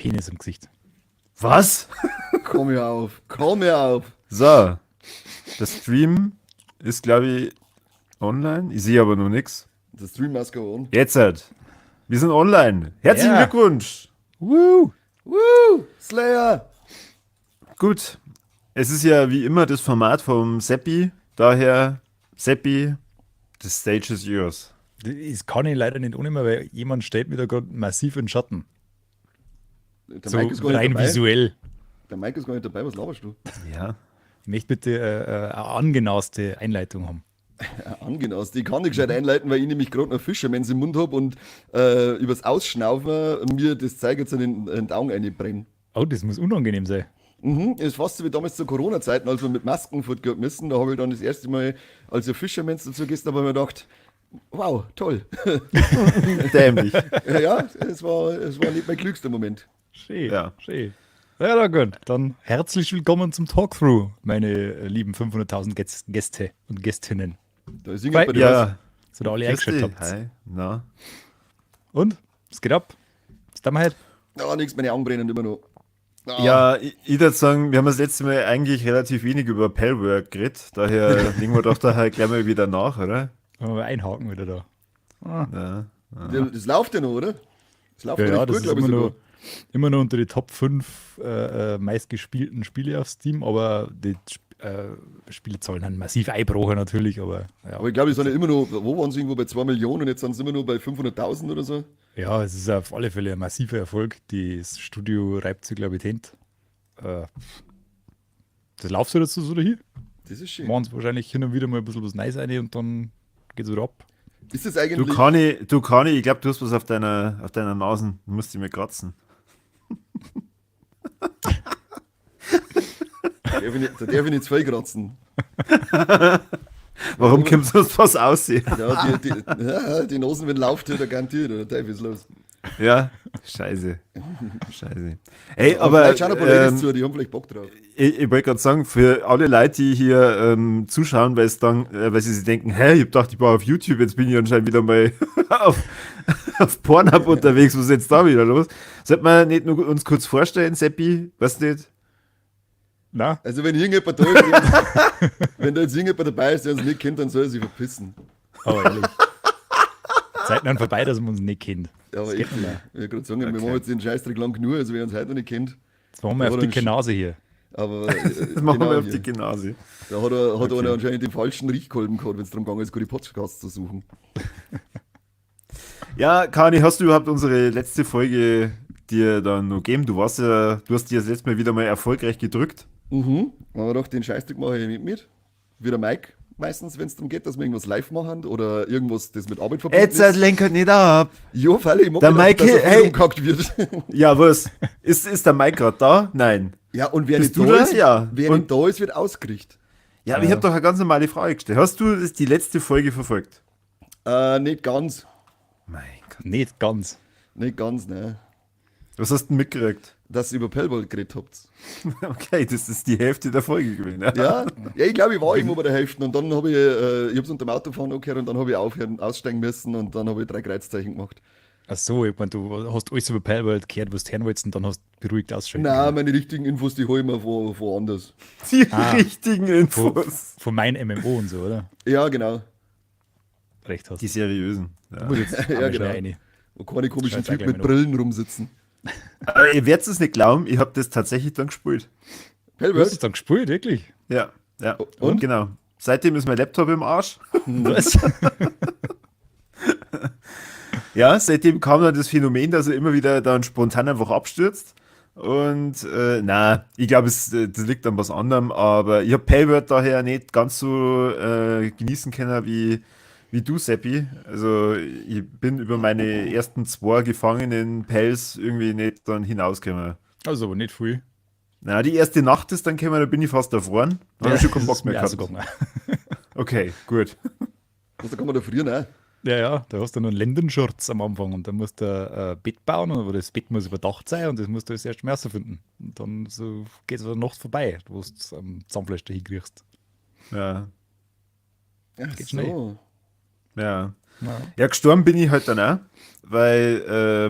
Penis im Gesicht. Was? Komm mir auf, komm mir auf. So, der Stream ist, glaube ich, online. Ich sehe aber noch nichts. Der Stream must go on. Jetzt halt. Wir sind online. Herzlichen Ja. Glückwunsch. Woo! Woo! Slayer! Gut. Es ist ja wie immer das Format vom Seppi. Daher, Seppi, the stage is yours. Das kann ich leider nicht ohne mehr, weil jemand stellt mir da gerade massiv in Schatten. Der So Mike ist gar nicht rein dabei. visuell. Der Mike ist gar nicht dabei, was laberst du? Ja. Ich möchte bitte eine angenauste Einleitung haben. Ja, angenaust. Ich kann nicht gescheit einleiten, weil ich nämlich gerade noch Fischermens im Mund habe und übers Ausschnaufen mir das Zeug jetzt in die Augen reinbrennt. Oh, das muss unangenehm sein. Mhm, ist fast so wie damals zu Corona-Zeiten, als wir mit Masken fortgehen müssen. Da habe ich dann das erste Mal, als ich Fischermens dazu gegessen habe, habe ich mir gedacht, wow, toll. Dämlich. Ja, ja, es war nicht mein klügster Moment. Schön. Ja. Schön. Ja, na gut. Dann herzlich willkommen zum Talkthrough, meine lieben 500.000 Gäste und Gästinnen. Da ist irgendjemand bei dir Ja. So da alle Grüß dich. eingeschaltet habt. Hi. Na. Und? Es geht ab? Was tun wir heute? was. Ah, nix, meine Augen brennen immer noch. Ah, Ja, ich würde sagen, wir haben das letzte Mal eigentlich relativ wenig über Palworld geredet. Daher legen wir doch da halt gleich mal wieder nach, oder? Wollen wir mal einhaken wieder da. Ja. Ja, das läuft ja noch, oder? Das läuft Ja, ja, ja, recht das gut, ist glaube ich immer sogar. noch unter die Top 5 meistgespielten Spiele auf Steam, aber die Spielezahlen haben massiv eingebrochen natürlich, aber ja. Aber ich glaube, die sind ja immer noch, wo waren sie irgendwo bei 2 Millionen und jetzt sind sie immer nur bei 500.000 oder so. Ja, es ist auf alle Fälle ein massiver Erfolg. Das Studio reibt sich, glaube ich, die Hände. Das läuft so dazu so dahin. Das ist schön. Machen sie wahrscheinlich hin und wieder mal ein bisschen was Neues rein und dann geht es wieder ab. Ist das Du eigentlich. Kani, ich glaube, du hast was auf deiner Nase. Du musst dich mal kratzen. Da darf ich nicht zu viel kratzen. Warum kommt sonst was aussehen? Ja, ja, die Nasen, wenn läuft, da garantiert, oder Teufel ist los. Ja, scheiße. Scheiße. Ey, aber vielleicht schauen ein paar Ladies zu, die haben vielleicht Bock drauf. ich wollte gerade sagen, für alle Leute, die hier zuschauen, weil sie sich denken, hä, ich hab gedacht, ich war auf YouTube, jetzt bin ich anscheinend wieder mal auf Pornhub unterwegs, was ist jetzt da wieder los? Sollte man nicht nur uns kurz vorstellen, Seppi, weißt du nicht? Na, Also, wenn irgendjemand da ist, wenn da jetzt irgendjemand dabei ist, der uns nicht kennt, dann soll er sich verpissen. aber ehrlich. Zeiten sind vorbei, dass man uns nicht kennt. Ja, aber Das echt, geht nicht mehr. ich wollte gerade sagen, wir Okay. machen jetzt den Scheißdreck lang genug, also wer uns heute noch nicht kennt. Jetzt machen wir auf Ja, dicke dann- Nase hier. Aber Das machen genau wir auf hier. die Nase. Da hat Okay. einer anscheinend den falschen Riechkolben gehabt, wenn es darum gegangen ist, gute Podcasts zu suchen. Ja, Kani, hast du überhaupt unsere letzte Folge dir dann noch gegeben? Du warst ja, du hast dir das letzte Mal wieder mal erfolgreich gedrückt. Mhm. Aber doch, den Scheißdreck mache ich nicht mit. Wie der Mike meistens, wenn es darum geht, dass wir irgendwas live machen oder irgendwas, das mit Arbeit verbunden Jetzt ist. lenk halt nicht ab. Ja, freilich, ich mag Der nicht, Mike, dass auf mich hey. rumgehackt wird. Ja, was? Ist der Mike gerade da? Nein. Ja, und wer Bist nicht du da da? ist, Ja. wer Und- nicht da ist, wird ausgerichtet. Ja, aber ich habe doch eine ganz normale Frage gestellt. Hast du das, die letzte Folge verfolgt? Nicht ganz. Mein Gott. Nicht ganz. Nicht ganz, ne. Was hast du denn mitgekriegt? Dass ihr über Palworld geredet habt. Okay, das ist die Hälfte der Folge gewesen. Ja. Ja, ja, ich glaube, ich war irgendwo bei der Hälfte und dann habe ich, ich hab's unter dem Autofahren angehört und dann habe ich aufhören, aussteigen müssen und dann habe ich 3 Kreuzzeichen gemacht. Ach so, ich meine, du hast alles über Palworld gehört, was du hören wolltest und dann hast du beruhigt ausschalten. Nein, meine richtigen Infos, die hole ich mir von woanders. Die Ah. richtigen Infos. Von mein MMO und so, oder? Ja, genau. Recht hast. Die seriösen. Ja. Muss jetzt Ja, einmal genau. schnell rein. Wo keine komischen Schreib's auch Typen gleich mit mal noch. Brillen rumsitzen. Aber ihr werdet es nicht glauben, ich habe das tatsächlich dann gespielt. Du hast Palworld? es dann gespielt, wirklich? Ja, ja. Und? Genau. Seitdem ist mein Laptop im Arsch. Was? Ja, seitdem kam dann das Phänomen, dass er immer wieder dann spontan einfach abstürzt. Und na, ich glaube, das liegt an was anderem, aber ich habe Palworld daher nicht ganz so genießen können wie du, Seppi. Also ich bin über meine ersten 2 gefangenen Pals irgendwie nicht dann hinausgekommen. Also aber nicht viel. Na, die erste Nacht ist dann gekommen, da bin ich fast erfroren. Da habe ich schon keinen das Bock ist mehr mir auch so gehabt. gegangen. Okay, gut. Was, da kann man da frieren auch. Ja, ja, da hast du noch einen Lendenschurz am Anfang und dann musst du ein Bett bauen, aber das Bett muss überdacht sein und das musst du erst erst mal herausfinden. Und dann so geht es über Nacht vorbei, wo du am Zahnfleisch dahin kriegst. Ja, Ach Geht so. schnell. ja. Ja. Ja, gestorben bin ich halt dann auch, weil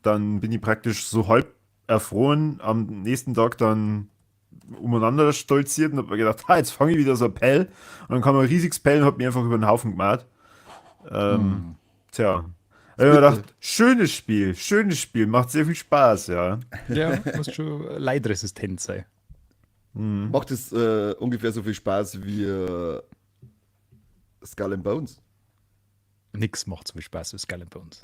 dann bin ich praktisch so halb erfroren am nächsten Tag dann umeinander stolziert und hab mir gedacht, ha, jetzt fange ich wieder so ein Pell. Und dann kam ein riesiges Pell und hat mir einfach über den Haufen gemacht. Tja. Da hab ich mir gedacht, schönes Spiel, macht sehr viel Spaß, ja. Ja, muss schon leidresistent sein. Macht es ungefähr so viel Spaß wie Skull and Bones? Nix macht so viel Spaß wie Skull and Bones.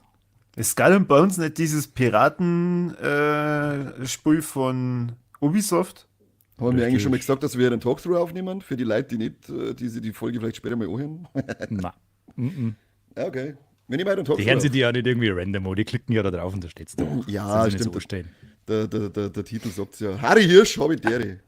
Ist Skull and Bones nicht dieses Piraten- Spiel von Ubisoft? Haben wir eigentlich Richtig. schon mal gesagt, dass wir einen Talkthrough aufnehmen? Für die Leute, die nicht, die sich die Folge vielleicht später mal anhören? Nein. Mm-mm. Ja, okay. Wir nehmen halt einen Talkthrough Die hören sich auf. die ja nicht irgendwie random an, die klicken ja da drauf und da steht's da. Ja, Das sind sie nicht stimmt. so stehen. Der Titel sagt's ja. Harry Hirsch, hab ich dere.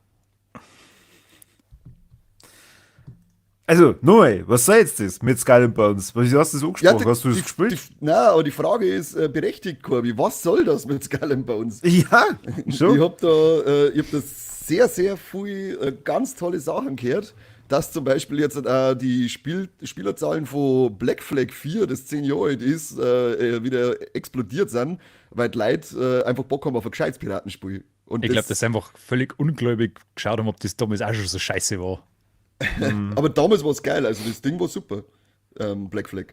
Also, Noe, was soll jetzt das mit Skull and Bones? Was hast du das angesprochen? Ja, die, hast du das die, gespielt? Nein, aber die Frage ist berechtigt, Corby. Was soll das mit Skull and Bones? Ja, schon. Ich hab da sehr, sehr viel ganz tolle Sachen gehört, dass zum Beispiel jetzt die Spielerzahlen von Black Flag 4, das 10 Jahre alt ist, wieder explodiert sind, weil die Leute einfach Bock haben auf ein gescheites Piratenspiel. Und Ich glaub, das ist einfach völlig ungläubig geschaut haben, ob das damals auch schon so scheiße war. Aber damals war's geil, also das Ding war super, Black Flag.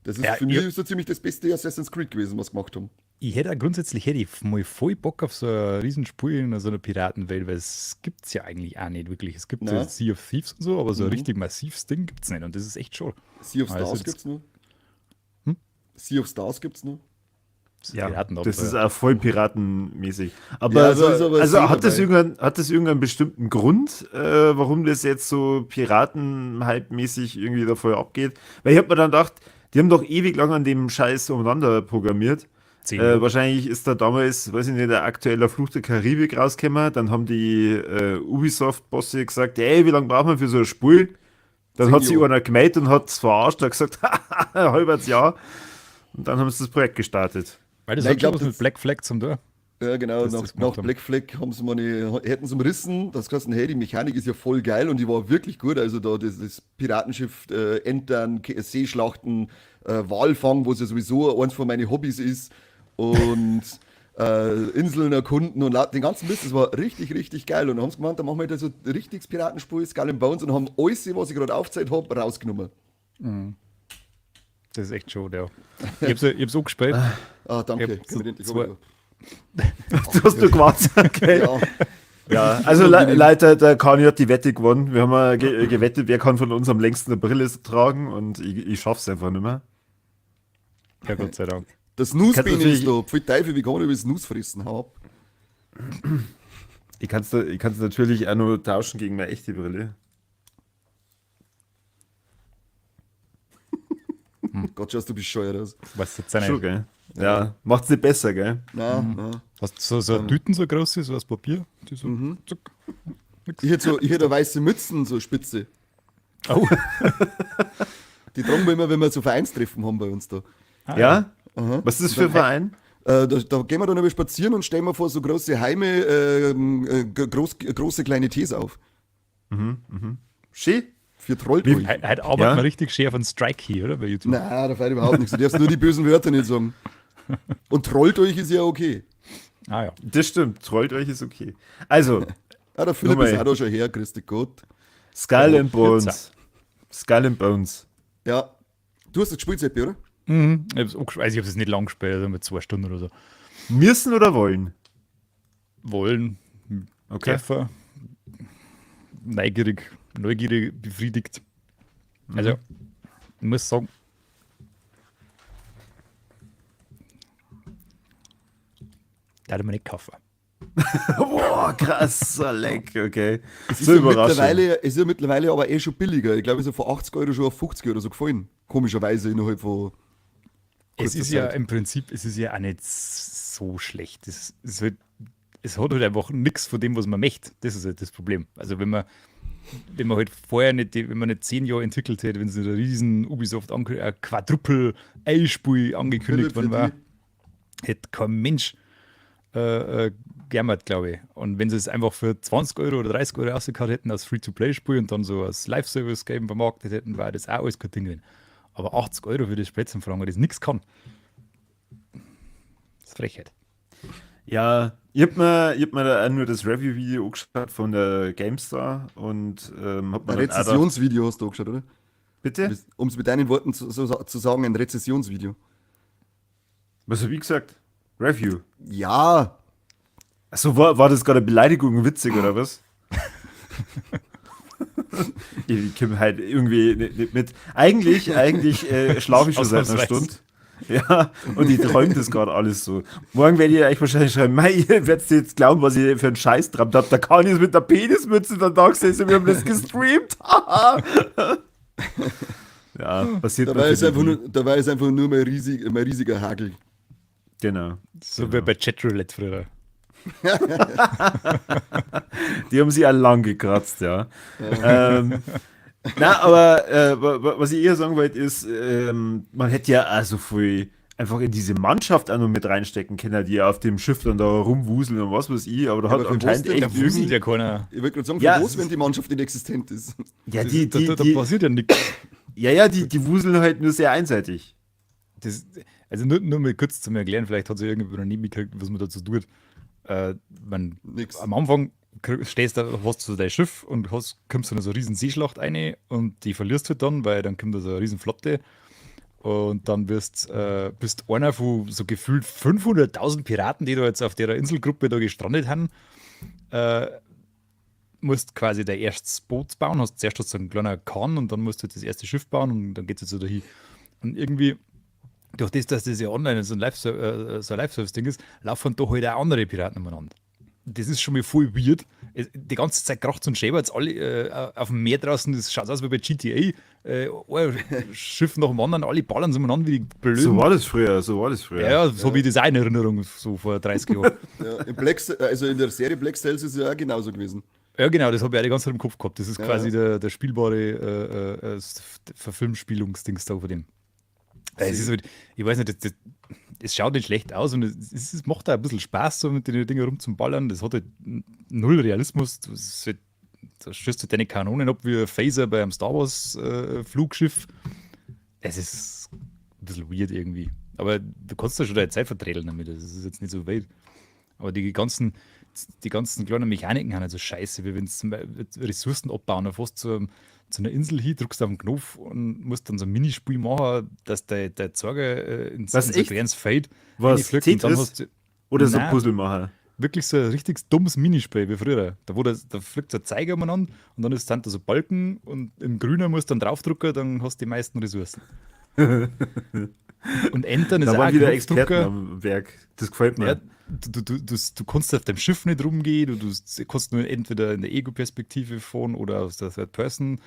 Das ist Ja, für mich ich so ziemlich das beste Assassin's Creed gewesen, was sie gemacht haben. Ich hätte auch grundsätzlich hätte ich mal voll Bock auf so ein Riesenspiel in so einer Piratenwelt, weil es gibt's ja eigentlich auch nicht wirklich. Es gibt ja Nein. Sea of Thieves und so, aber so ein richtig massives Ding gibt's nicht und das ist echt schon. Sea of Also Stars das gibt's noch. Hm? Sea of Stars gibt's noch. Das Ja, Piratenabenteuer. das ist auch voll piratenmäßig. Aber Ja, also ist aber sehr dabei. hat das irgendeinen bestimmten Grund, warum das jetzt so piratenhype-mäßig irgendwie da voll abgeht? Weil ich hab mir dann gedacht, die haben doch ewig lang an dem Scheiß umeinander programmiert. 10 Jahre. Wahrscheinlich ist da damals, weiß ich nicht, der aktuelle Fluch der Karibik rausgekommen. Dann haben die Ubisoft-Bosse gesagt, ey, wie lange braucht man für so ein Spiel? Dann 10 hat sich Jahre. einer gemeldet und hat's verarscht und hat gesagt, ein halbes Jahr. Und dann haben sie das Projekt gestartet. Weil das Nein, hat ich glaub, schon was mit das Black Flag zum Tor. Ja, genau, Dass das nach gemacht haben. Black Flag haben sie mal eine, hätten sie umrissen, das heißt, hey, die Mechanik ist ja voll geil und die war wirklich gut, also da das Piratenschiff Entern, Seeschlachten, Walfang, was ja sowieso eins von meinen Hobbys ist und Inseln erkunden und den ganzen Mist, das war richtig, richtig geil und dann haben sie gemeint, da machen wir halt so ein richtiges Piratenspiel, Skull and Bones und haben alles, was ich gerade aufgezeigt hab, rausgenommen. Das ist echt schon, ja. Ich hab's, ich hab's auch gespielt. Ah, danke. Ich hab so Kann ich endlich zwei auch wieder. Du hast nur gewartet, okay. Ja. Ja, also leider, der Kani hat die Wette gewonnen. Wir haben mal gewettet, wer kann von uns am längsten eine Brille tragen und ich schaff's einfach nicht mehr. Ja, Gott sei Dank. Das Nussbein Kannst natürlich ist da. Pfui Teufel, wie kann man über das Nuss fressen? Hau ab. Ich kann's natürlich auch nur tauschen gegen meine echte Brille. Gott, schaust du bescheuert aus. Was jetzt nicht. Schon, gell? Ja, macht's nicht besser, gell? Nein, nein. Hast du so Tüten so groß ist, so aus Papier? Die so, zuck. Ich hätte so, ich hätte weiße Mützen, so spitze. Oh. Die tragen wir immer, wenn wir so Vereinstreffen haben bei uns da. Ah, Ja? Aha. Was ist das für ein Verein? Da gehen wir dann immer spazieren und stellen wir vor so große Heime große kleine Tees auf. Schön. Für Trollt Wie- euch. Heute arbeiten Ja? wir richtig schön auf einen Strike hier, oder? Bei YouTube. Nein, da fällt überhaupt nichts. Du darfst nur die bösen Wörter nicht sagen. Und trollt euch ist ja okay. Ah ja. Das stimmt, trollt euch ist okay. Also, Ah, der Philipp Nochmal. ist auch da schon her, Christi Gott. Skull and Bones. Pizza. Skull and Bones. Ja. Du hast das gespielt, Seppi, oder? Mhm. Ich hab's auch gespielt. Also ich hab's jetzt nicht lang gespielt, also mit 2 Stunden oder so. Müssen oder wollen? Wollen. Okay. Treffer. Neugierig, neugierig befriedigt. Also, ich muss sagen, da hätte man nicht kaufen. Boah, krass, so leck, okay. Es ist, So ja überraschend. mittlerweile, ist ja mittlerweile aber eh schon billiger. Ich glaube, es ist ja von 80 Euro schon auf 50 oder so gefallen. Komischerweise innerhalb von Es kurzer ist ja Zeit. im Prinzip, es ist ja auch nicht so schlecht. Es, es, wird, es hat halt einfach nichts von dem, was man möchte. Das ist halt das Problem. Also wenn man, wenn man halt vorher nicht, die, wenn man nicht 10 Jahre entwickelt hätte, wenn es ein riesen Ubisoft ein Quadruple-A-Spiel angekündigt Philipp, worden für war, die. hätte kein Mensch gejammert, glaube ich. Und wenn sie es einfach für 20 Euro oder 30 Euro rausgehauen hätten als Free-to-Play-Spiel und dann so als Live-Service-Game vermarktet hätten, war das auch alles kein Ding gewesen. Aber 80 Euro für das Spiel zum Fragen, das nichts kann. Das ist Frechheit. Ja, Ich hab mir da auch nur das Review-Video angeschaut von der GameStar und hab mir Ein dann auch gedacht, Rezessionsvideo hast du angeschaut, oder? Bitte? Um es mit deinen Worten zu sagen, ein Rezessionsvideo. Was hab ich gesagt? Review. Ja. Achso, war das gerade eine Beleidigung witzig, oder was? Ich komme halt irgendwie nicht mit. Eigentlich schlafe ich schon seit einer Ausnahmsweise. Stunde. Ja, und ich träume das gerade alles so. Morgen werde ich euch wahrscheinlich schreiben, mei, ihr werdet jetzt glauben, was ich für einen Scheiß träumt hab. Da kann ich mit der Penismütze dann da gesessen, wir haben das gestreamt. Ja, passiert Dabei ist natürlich einfach nie. nur mein riesiger Hagel. Genau. So wie bei Chatroulette früher. Die haben sich auch lang gekratzt, ja. Na, aber was ich eher sagen wollte, ist, man hätte ja auch so viel einfach in diese Mannschaft auch noch mit reinstecken können, die ja auf dem Schiff dann da rumwuseln und was weiß ich, aber da Ja, hat aber für anscheinend was denn? echt Da wuselt irgendwie, ja keiner. Ich wollte gerade sagen, für Ja, was, wenn die Mannschaft nicht existent ist? ja, die, da, die, da, da die, passiert ja nichts. ja, die wuseln halt nur sehr einseitig. Das, also nur mal kurz zum Erklären, vielleicht hat sich irgendjemand noch nie mitgekriegt, was man dazu tut. Nix. Am Anfang stehst du, hast du so dein Schiff und kommst in so eine riesen Seeschlacht rein und die verlierst halt dann, weil dann kommt da so eine riesen Flotte und dann bist einer von so gefühlt 500.000 Piraten, die da jetzt auf der Inselgruppe da gestrandet haben. Musst quasi dein erstes Boot bauen, hast zuerst so einen kleinen Kahn und dann musst du das erste Schiff bauen und dann geht's jetzt so dahin. Und irgendwie, durch das, dass das ja online so ein Live-Service-Ding ist, laufen da halt auch andere Piraten umeinander. Das ist schon mal voll weird. Die ganze Zeit kracht's und schebert's alle auf dem Meer draußen. Das schaut aus wie bei GTA. Ein Schiff nach dem anderen, alle ballern umeinander wie die Blöden. So war das früher, so war das früher. Ja, so habe ich das auch in Erinnerung, so vor 30 Jahren. Ja, in der Serie Black Sails ist es ja auch genauso gewesen. Ja, genau, das habe ich auch die ganze Zeit im Kopf gehabt. Das ist Ja, quasi ja. der spielbare Verfilmspielungsdings da von dem. Es ist halt, ich weiß nicht, es schaut nicht schlecht aus und es macht auch ein bisschen Spaß, so mit den Dingen rumzuballern. Das hat halt null Realismus. Das ist halt, da schießt halt deine Kanonen ab wie ein Phaser bei einem Star Wars Flugschiff. Es ist ein bisschen weird irgendwie. Aber du kannst da schon deine Zeit verträdeln damit. Das ist jetzt nicht so weit. Aber die ganzen kleinen Mechaniken sind halt so scheiße, wie wenn du zum Beispiel Ressourcen abbauen, dann fährst du zu einer Insel hin, drückst auf den Knopf und musst dann so ein Minispiel machen, dass der Zeiger Was, in so ein echt? kleines Feld Was, reinfliegt und dann Tetris? hast du Oder so Nein. Puzzle machen. Wirklich so ein richtig dummes Minispiel wie früher. Da fliegt so ein Zeiger umeinander und dann sind da so Balken und im Grünen musst du dann draufdrücken, dann hast du die meisten Ressourcen. Und Entern ist Da auch waren ein wieder Experten Knopfdrucker. am Werk. Das gefällt mir. Ja, du kannst auf dem Schiff nicht rumgehen, du kannst nur entweder in der Ego-Perspektive fahren oder aus der Third Person.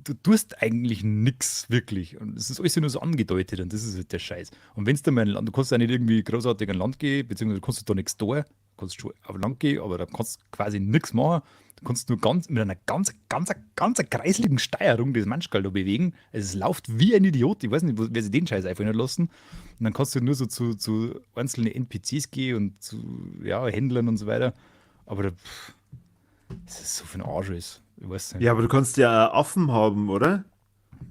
Du tust eigentlich nichts wirklich. Und es ist alles nur so angedeutet und das ist halt der Scheiß. Und wenn du mal in ein Land, du kannst ja nicht irgendwie großartig an Land gehen, beziehungsweise du kannst da nichts tun, du kannst schon auf Land gehen, aber da kannst du quasi nichts machen. Du kannst nur ganz mit einer ganz, ganz, ganz kreisligen Steuerung das Manschgal da bewegen. Also es läuft wie ein Idiot. Ich weiß nicht, wer sich den Scheiß einfach nicht lassen. Und dann kannst du nur so zu einzelnen NPCs gehen und zu, ja, Händlern und so weiter. Aber da, pff, es ist so für ein Arsch ist. Ich weiß nicht. Ja, aber du kannst ja auch Affen haben, oder?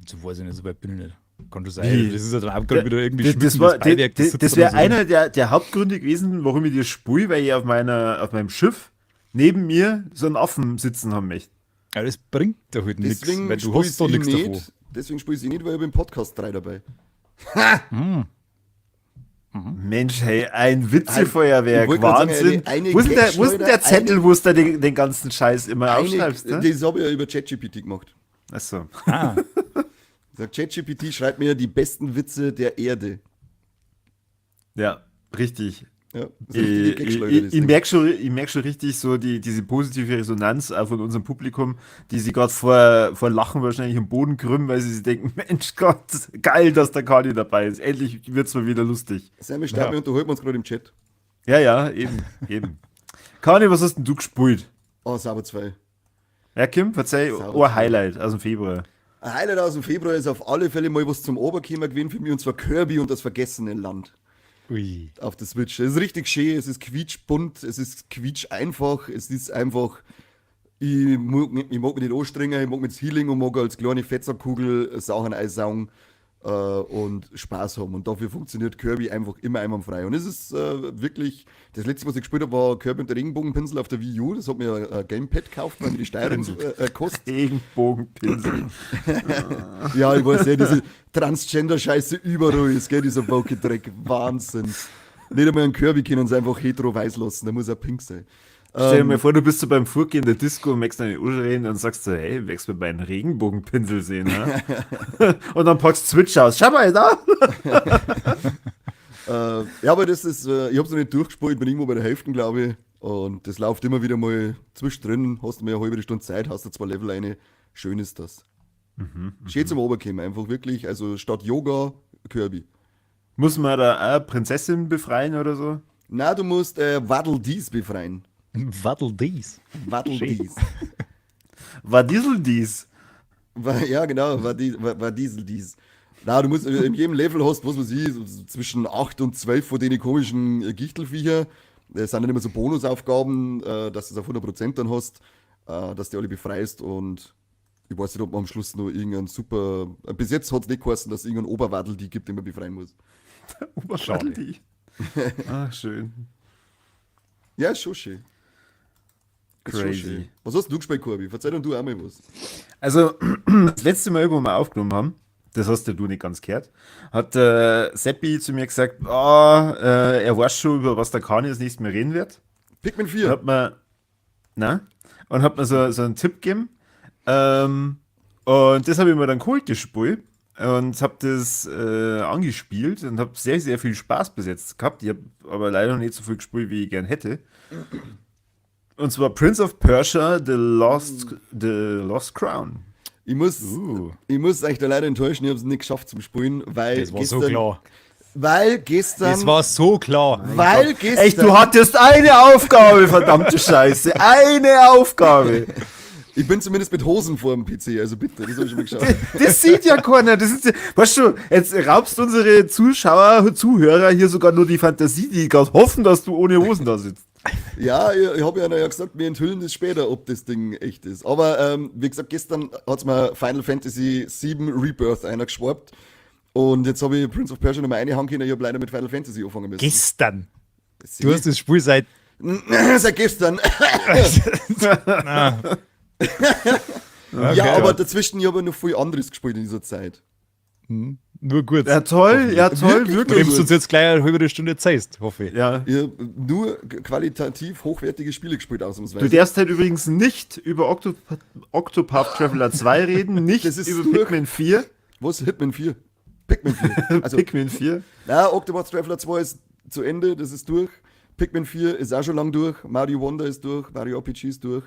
So weiß ich nicht, so weit bin ich nicht. Kann schon sein. Wie? Das ist ja dann auch gerade wieder irgendwie Das schmückendes war, Beiwerk, das, sitzt das dann wäre so rum. einer der Hauptgründe gewesen, warum ich das spiele, weil ich auf meinem Schiff neben mir so einen Affen sitzen haben möchte. Ja, das bringt doch halt nichts, Deswegen weil du spiel hast doch ich nichts nicht, davon. Deswegen spiele ich nicht, weil ich habe im Podcast 3 dabei. Mensch, hey, ein Witzefeuerwerk, Ich wollte grad sagen, Wahnsinn. eine Wo ist denn der, wo ist denn der Gagschleuder, Zettel, wo du da den ganzen Scheiß immer aufschreibst? Ne? Das habe ich ja über ChatGPT gemacht. Achso. Ah, Sag, ChatGPT schreibt mir die besten Witze der Erde. Ja, richtig. Ja, das ist eine richtige Ich, Gagschleuder, ich, das ich Ding. merke schon, ich merk schon richtig so diese positive Resonanz auch von unserem Publikum, die sich gerade vor Lachen wahrscheinlich im Boden krümmen, weil sie sich denken, Mensch Gott, geil, dass der Kani dabei ist. Endlich wird's mal wieder lustig. Sammy, starten Ja. wir unterhalten uns gerade im Chat. Ja, eben, eben. Kani, was hast denn du gespielt? Oh, Sauber 2. Ja, Kim, verzeih, Sauber ein Highlight aus dem Februar. Ein Highlight aus dem Februar ist auf alle Fälle mal was zum Oberkommen gewesen für mich, und zwar Kirby und das vergessene Land ui. auf der Switch. Es ist richtig schön, es ist quietschbunt, es ist quietscheinfach, es ist einfach, ich mag mich nicht anstrengen, ich mag mich das Healing und mag als kleine Fetzerkugel Sachen einsaugen. und Spaß haben. Und dafür funktioniert Kirby einfach immer einwandfrei. Und es ist wirklich, das letzte, was ich gespielt habe, war Kirby und der Regenbogenpinsel auf der Wii U. Das hat mir ein Gamepad gekauft, weil mir die Steuerung kostet. Regenbogenpinsel. Ja, ich weiß ja, diese Transgender-Scheiße überall ist, gell, dieser Woke-Dreck. Wahnsinn. Nicht einmal einen Kirby können sie einfach hetero-weiß lassen, der muss auch pink sein. Stell dir mal vor, du bist so beim Fortgehen in der Disco und möchtest eine anreden und sagst so, hey, möchtest du meinen Regenbogenpinsel sehen, ne? Und dann packst du Switch aus. Schau mal da! Ja, aber das ist, ich hab's noch nicht durchgespielt, bin irgendwo bei der Hälfte, glaube ich. Und das läuft immer wieder mal zwischendrin, hast du mal eine halbe Stunde Zeit, hast du 2 Level rein. Schön ist das. Schön zum Oberkommen, einfach wirklich, also statt Yoga, Kirby. Muss man da auch Prinzessin befreien oder so? Na, du musst Waddle Dees befreien. Waddle Dees. Waddle Dees. Wadiesel Dees. Ja, genau, Wadiesel Dees. Na, du musst in jedem Level hast, was weiß ich, so zwischen 8 und 12 von den komischen Gichtelviecher. Das sind dann immer so Bonusaufgaben, dass du es auf 100% dann hast, dass du die alle befreist und ich weiß nicht, ob man am Schluss noch irgendeinen super. Bis jetzt hat's nicht geheißen, dass es irgendeinen Oberwaddle die gibt, den man befreien muss. Oberwaddle die. Ach, schön. Ja, ist schon schön. Ist schon Crazy. schön. Was hast du gespielt, Corby? Verzeih doch du auch mal was. Also, das letzte Mal, wo wir aufgenommen haben, das hast ja du nicht ganz gehört, hat Seppi zu mir gesagt, er weiß schon, über was der Kani das nächste Mal reden wird. Pikmin 4. Und hat mir, na, und hat mir so einen Tipp gegeben. Und das habe ich mir dann geholt, das Spiel. Und hab das angespielt und hab sehr, sehr viel Spaß bis jetzt gehabt. Ich hab aber leider noch nicht so viel gespielt, wie ich gern hätte. Und zwar Prince of Persia, The Lost Crown. Ich muss euch da leider enttäuschen, ich hab's nicht geschafft zum Spielen, weil Das war so gestern klar. Weil gestern. Das war so klar. Weil gestern. Echt, du hattest eine Aufgabe, verdammte Scheiße. Eine Aufgabe. Ich bin zumindest mit Hosen vor dem PC, also bitte, das hab ich schon mal geschaut. Das sieht ja keiner. Das ist ja, weißt du, jetzt raubst unsere Zuschauer, Zuhörer hier sogar nur die Fantasie, die gerade hoffen, dass du ohne Hosen da sitzt. Ja, ich hab ja noch ja gesagt, wir enthüllen das später, ob das Ding echt ist. Aber wie gesagt, gestern hat's mir Final Fantasy 7 Rebirth einer geschwappt. Und jetzt hab ich Prince of Persia nochmal reinhauen können, ich hab leider mit Final Fantasy anfangen müssen. Gestern? Sie? Du hast das Spiel seit... Seit gestern. Ah. Okay. Ja, aber dazwischen, ich habe ja noch viel anderes gespielt in dieser Zeit. Nur gut. Ja, toll, ja, toll, Wirklich? wirklich. Du nimmst uns jetzt gleich eine halbe Stunde Zeit, hoffe ich. Ja. Ich hab nur qualitativ hochwertige Spiele gespielt, ausnahmsweise. Du darfst halt übrigens nicht über Octopath Traveler 2 reden, nicht Das ist über durch. Pikmin 4. Was? Hitman 4? Pikmin 4. Also, Pikmin 4. Na, Octopath Traveler 2 ist zu Ende, das ist durch. Pikmin 4 ist auch schon lang durch. Mario Wonder ist durch. Mario RPG ist durch.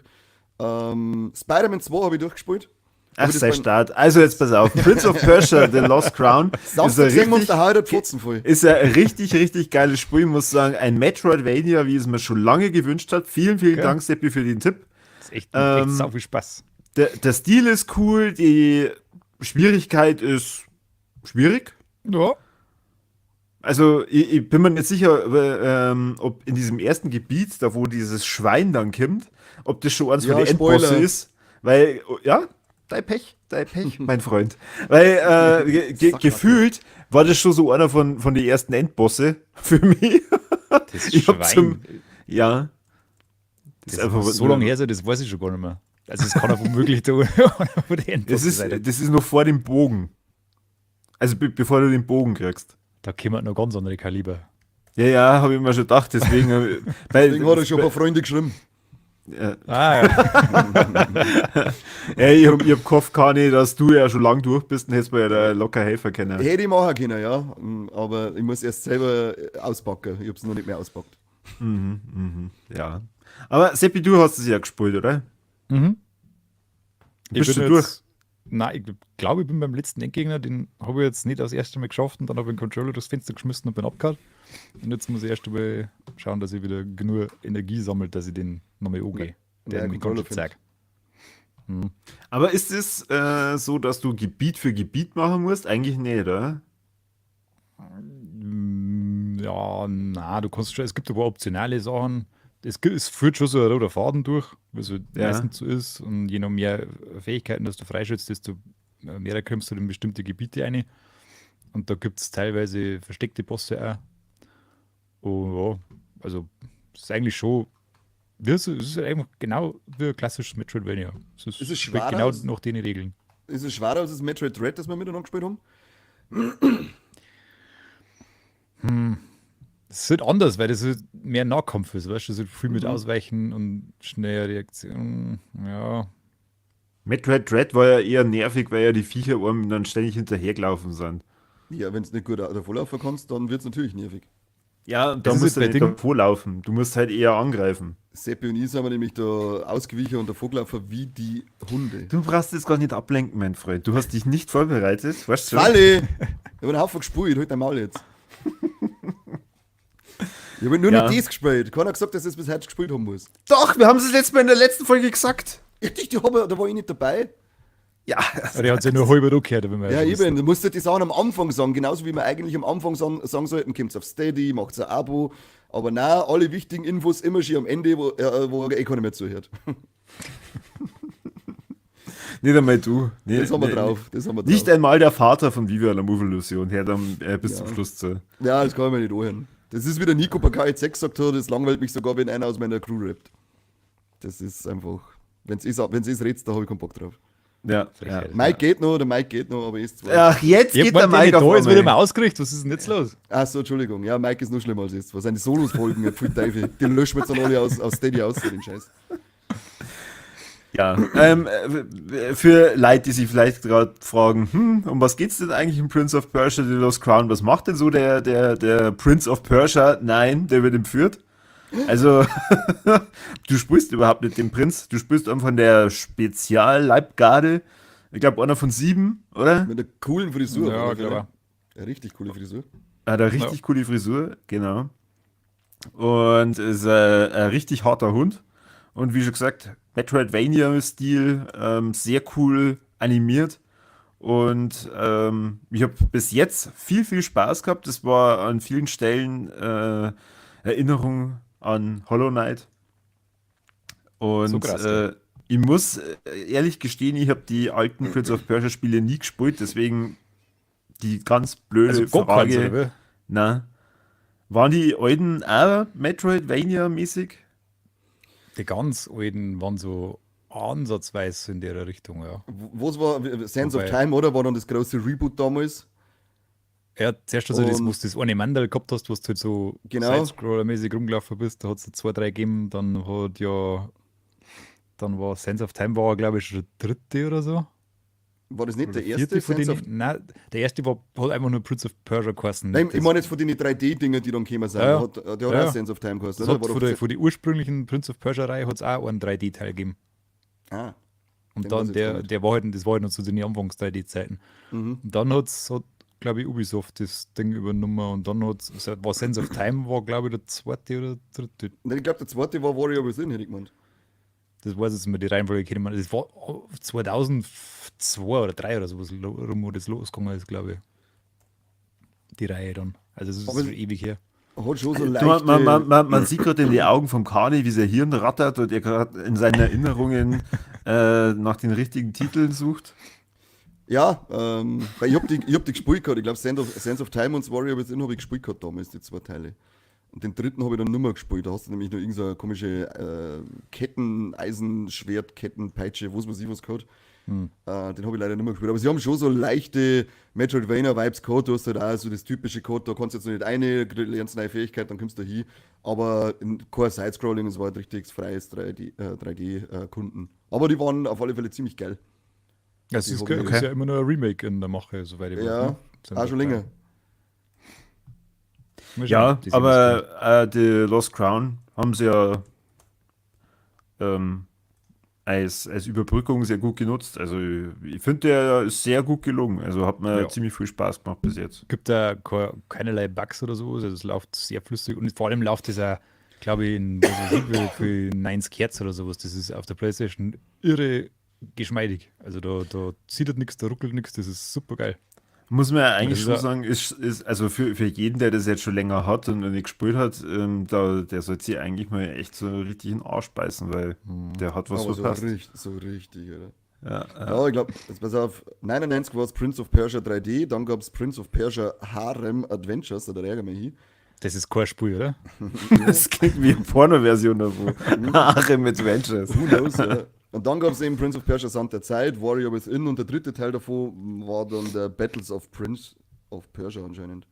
Spider-Man 2 habe ich durchgespielt. Ach, Aber das sei war- Start. Also jetzt pass auf. Prince of Persia, The Lost Crown, ist Samstag ein sehen wir uns richtig, da heute Pfotzen voll. ist ein richtig, richtig geiles Spiel. Ich muss sagen, ein Metroidvania, wie es mir schon lange gewünscht hat. Vielen, vielen Okay. Dank, Seppi, für den Tipp. Das ist echt sau viel Spaß. Der Stil ist cool, die Schwierigkeit ist schwierig. Ja. Also ich bin mir nicht sicher, ob in diesem ersten Gebiet, da wo dieses Schwein dann kommt, ob das schon eins Ja, von den Endbosse Spoiler. ist. Weil, ja, dein Pech, mein Freund. Weil gefühlt war das schon so einer von den ersten Endbosse für mich. Das Ich hab Schwein. Ja. Das ist einfach so lange her, sein, das weiß ich schon gar nicht mehr. Also es kann auch womöglich da einer von den Endbossen sein. Das ist noch vor dem Bogen. Also bevor du den Bogen kriegst. Da kommen noch ganz andere Kaliber. Ja, ja, habe ich mir schon gedacht, deswegen hab ich, weil, Deswegen hat er schon ein paar Freunde geschrieben. Ja. Ah, ja. Ja, ich hab gehofft, Kani, dass du ja schon lang durch bist und hättest mir ja da locker helfen können. Hätte ich machen können, ja. Aber ich muss erst selber auspacken. Ich hab's noch nicht mehr auspackt. Ja. Aber Seppi, du hast es ja gespielt, oder? Mhm. Ich Bist bin du durch? jetzt, nein, ich glaube, ich bin beim letzten Endgegner, den habe ich jetzt nicht das erste Mal geschafft und dann habe ich den Controller durchs Fenster geschmissen und bin abgehauen. Und jetzt muss ich erst einmal schauen, dass ich wieder genug Energie sammle, dass ich den nochmal angehe. Der Ja, mir Controller ganz schön zeigt. Aber ist es so, dass du Gebiet für Gebiet machen musst? Eigentlich nicht, oder? Ja, na, du kannst schon, es gibt aber optionale Sachen. Es führt schon so ein roter Faden durch, wie es halt meistens so ist. Und je noch mehr Fähigkeiten, dass du freischützt, desto mehr kommst du in bestimmte Gebiete rein. Und da gibt es teilweise versteckte Bosse auch. Und ja, also es ist eigentlich schon, es ist einfach genau wie ein klassisches Metroidvania. Es ist, Ist es schwerer genau als- nach den Regeln. Ist es schwerer als das Metroid Dread, das wir miteinander gespielt haben? Es ist halt anders, weil das halt mehr Nahkampf ist, weißt du? Es ist viel mit Ausweichen und schneller Reaktion. Ja. Metroid Dread war ja eher nervig, weil ja die Viecher einem dann ständig hinterhergelaufen sind. Ja, wenn du nicht gut davonlaufen kannst, dann wird es natürlich nervig. Ja, und da Das ist musst du halt nicht bei Ding- davor laufen. Du musst halt eher angreifen. Seppi und ich sind wir nämlich da ausgewichen und davor gelaufen wie die Hunde. Du brauchst jetzt gar nicht ablenken, mein Freund. Du hast dich nicht vorbereitet, weißt du? Falle! Ich hab einen Haufen gespielt, halt dein Maul jetzt. Ich habe nur Ja. nicht das gespielt. Keiner hat gesagt, dass ich das bis heute gespielt haben muss. Doch, wir haben es letztes Mal in der letzten Folge gesagt. Da war ich nicht dabei. Ja. Aber der hat sich ja nur halb angehört, wenn man Ja, schon eben. Du musst halt die Sachen am Anfang sagen, genauso wie wir eigentlich am Anfang sagen sollten, kommt's auf Steady, macht's ein Abo. Aber nein, alle wichtigen Infos immer schon am Ende, wo eh keiner mehr zuhört. Nicht einmal du. Nee, Das haben wir nee, drauf. Das haben wir drauf. Nicht einmal der Vater von Viva la Movolution hört am, bis Ja. zum Schluss zu. Ja, das kann ich mir nicht anhören. Das ist wie der Nico bei KIZ gesagt hat, das langweilt mich sogar, wenn einer aus meiner Crew rappt. Das ist einfach. Wenn's ist, wenn's ist redst, da habe ich keinen Bock drauf. Ja. Ja. Frechheit. Mike geht noch, der Mike geht noch, aber ist zwar. Ach, jetzt Ich geht hab der der Mike nicht auf da, ist wieder einmal. mal ausgerichtet. Was ist denn jetzt los? Ach so, Entschuldigung. Ja, Mike ist noch schlimmer als jetzt. Was seine Solos folgen, ja, pfui Teufel. Den löschen wir jetzt dann alle aus Steady aus, den Scheiß. Ja, für Leute, die sich vielleicht gerade fragen, um was geht's denn eigentlich in Prince of Persia, The Lost Crown? Was macht denn so der Prince of Persia? Nein, der wird entführt. Also, du spielst überhaupt nicht den Prinz, du spielst einen von der Spezialleibgarde. Ich glaube, einer von 7, oder? Mit einer coolen Frisur. Ja, auf alle Fälle. klar. Ja, richtig coole Frisur. Hat eine richtig coole Frisur, genau. Und ist ein richtig harter Hund. Und wie schon gesagt, Metroidvania-Stil, sehr cool animiert. Und ich habe bis jetzt viel, viel Spaß gehabt. Das war an vielen Stellen Erinnerung an Hollow Knight. Und So krass, ich muss ehrlich gestehen, ich habe die alten Prince of Persia Spiele nie gespielt, deswegen die ganz blöde Also gar keins, Frage. oder wie? Na. Waren die alten auch Metroidvania-mäßig? Die ganz alten waren so ansatzweise in der Richtung, ja. Was war Sands of Wobei- Time, oder? War dann das große Reboot damals? Ja, zuerst also das, Und- wo du das eine Mandal gehabt hast, wo du halt so Genau. Sidescroller-mäßig rumgelaufen bist, da hat es 2, 3 gegeben, dann hat ja, dann war Sands of Time war, glaube ich, schon der dritte oder so. War das nicht Oder der erste? vierte von Sands denen. of Nein, der erste war, hat einfach nur Prince of Persia geheißen. Nein, Das- ich meine jetzt von den 3D-Dinger, die dann gekommen sind. Ja, ja. Der hat Ja, auch ja. Sands of Time geheißen, Das oder? hat War von doch der, von der ursprünglichen Prince of Persia-Reihe hat es auch einen 3D-Teil gegeben. Ah, Und Den dann weiß ich jetzt der, gar nicht. der war halt, das war halt noch zu den Anfangs 3D-Zeiten. Und dann hat, glaube ich, Ubisoft das Ding übernommen und dann war Sense of Time, war, glaube ich, der zweite oder dritte. Nein, ich glaube, der zweite war Warrior Within, hätte ich gemeint. Das weiß jetzt mal die Reihenfolge, kennt man. Das war 2002 oder 3 oder sowas rum, wo das losgegangen ist, glaube ich. Die Reihe dann. Also, es ist Aber schon ewig her. Hat schon so Du, leichte... man sieht gerade in die Augen vom Kani, wie sein Hirn rattert und er gerade in seinen Erinnerungen nach den richtigen Titeln sucht. Ja, weil ich hab die gespielt gehabt. Ich glaube, Sands of Time und Warrior Within habe ich gespielt gehabt damals, die zwei Teile. Und den dritten habe ich dann nimmer gespielt. Da hast du nämlich noch irgend so eine komische Ketten, Eisenschwert, Ketten, Peitsche, was weiß ich was gehabt. Den habe ich leider nicht mehr gespielt. Aber sie haben schon so leichte Metroidvania-Vibes gehabt. Du hast halt auch so das typische Code, da kannst du jetzt noch nicht eine, lernst eine neue Fähigkeit, dann kommst du hin. Aber kein Sidescrolling, es war halt richtig freies 3D-Kunden. Aber die waren auf alle Fälle ziemlich geil. Ja, es Die ist, hab ich- ist ja immer noch ein Remake in der Mache, soweit ich weiß. Ja, ne? Sind auch schon wir länger. Mal schauen, Ja, die sehen aber The Lost Crown haben sie ja als Überbrückung sehr gut genutzt. Also ich finde, der ist sehr gut gelungen. Also hat mir Ja. ziemlich viel Spaß gemacht bis jetzt. Gibt da keinerlei Bugs oder so, also es läuft sehr flüssig und vor allem läuft es auch, glaube ich, in was weiß ich, wie viel 90 Hertz oder sowas. Das ist auf der PlayStation irre geschmeidig. Also da zittert nichts, da ruckelt nichts, das ist super geil. Muss man ja eigentlich Das ist schon ja- sagen, ist also für jeden, der das jetzt schon länger hat und noch nicht gespielt hat, der sollte sich eigentlich mal echt so richtig in den Arsch beißen, weil der hat was Aber so verpasst. richtig, so richtig, oder? Ja, ja. Ich glaube, jetzt pass auf, 99 war es Prince of Persia 3D, dann gab es Prince of Persia Harem Adventures, da ärgere mich hin. Das ist kein Spiel, oder? Das klingt wie eine Porno-Version davon. Harem Adventures. Who knows, ja. Und dann gab es eben Prince of Persia Sand der Zeit, Warrior Within und der dritte Teil davon war dann der Battles of Prince of Persia anscheinend.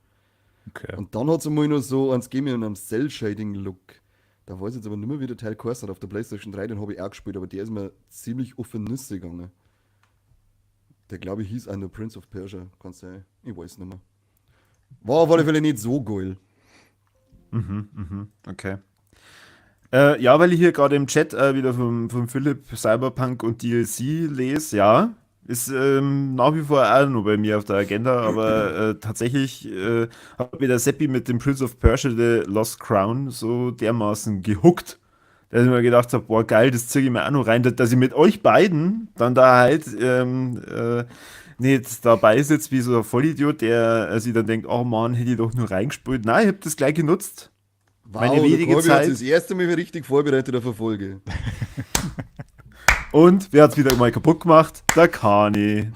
Okay. Und dann hat es einmal noch so eins gegeben in einem Cell-Shading-Look. Da weiß ich jetzt aber nicht mehr, wie der Teil geheißen hat. Auf der PlayStation 3, den habe ich auch gespielt, aber der ist mir ziemlich auf die Nüsse gegangen. Der, glaube ich, hieß auch nur Prince of Persia, kann sein. Ich weiß nicht mehr. War auf alle Fälle nicht so geil. Okay. Ja, weil ich hier gerade im Chat wieder vom Philipp Cyberpunk und DLC lese, ja, ist nach wie vor auch noch bei mir auf der Agenda, aber tatsächlich hat mir der Seppi mit dem Prince of Persia The Lost Crown so dermaßen gehookt, dass ich mir gedacht habe, boah, geil, das ziehe ich mir auch noch rein, dass ich mit euch beiden dann da halt nicht dabei sitze wie so ein Vollidiot, der sich dann denkt, oh Mann, hätte ich doch nur reingespielt. Nein, ich habe das gleich genutzt. Wow, Meine wenige Zeit. Das erste Mal richtig vorbereitet auf eine Folge. Und wer hat es wieder mal kaputt gemacht? Der Kani.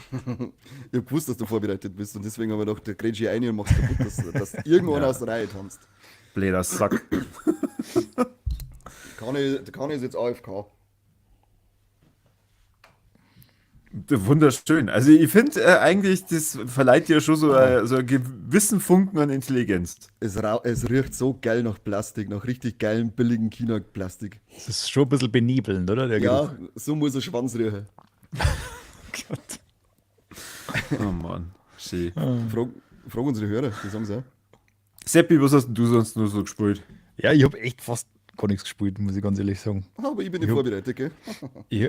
Ich hab gewusst, dass du vorbereitet bist und deswegen haben wir gedacht, der grätsch ich rein und mach's kaputt, dass irgendwann aus der Reihe tanzt. Blöder Sack. Der Kani ist jetzt AFK. Wunderschön. Also ich finde eigentlich, das verleiht dir schon so, so einen gewissen Funken an Intelligenz. Es riecht so geil nach Plastik, nach richtig geilem, billigen China-Plastik. Das ist schon ein bisschen benebelnd, oder? Der Ja, Geruch. So muss ein Schwanz riechen. Gott. Oh Mann. Schön. Frag unsere Hörer, die sagen es auch. Seppi, was hast denn du sonst nur so gespielt? Ja, ich habe echt fast gar nichts gespielt, muss ich ganz ehrlich sagen. Aber ich bin nicht vorbereitet, gell? Ich,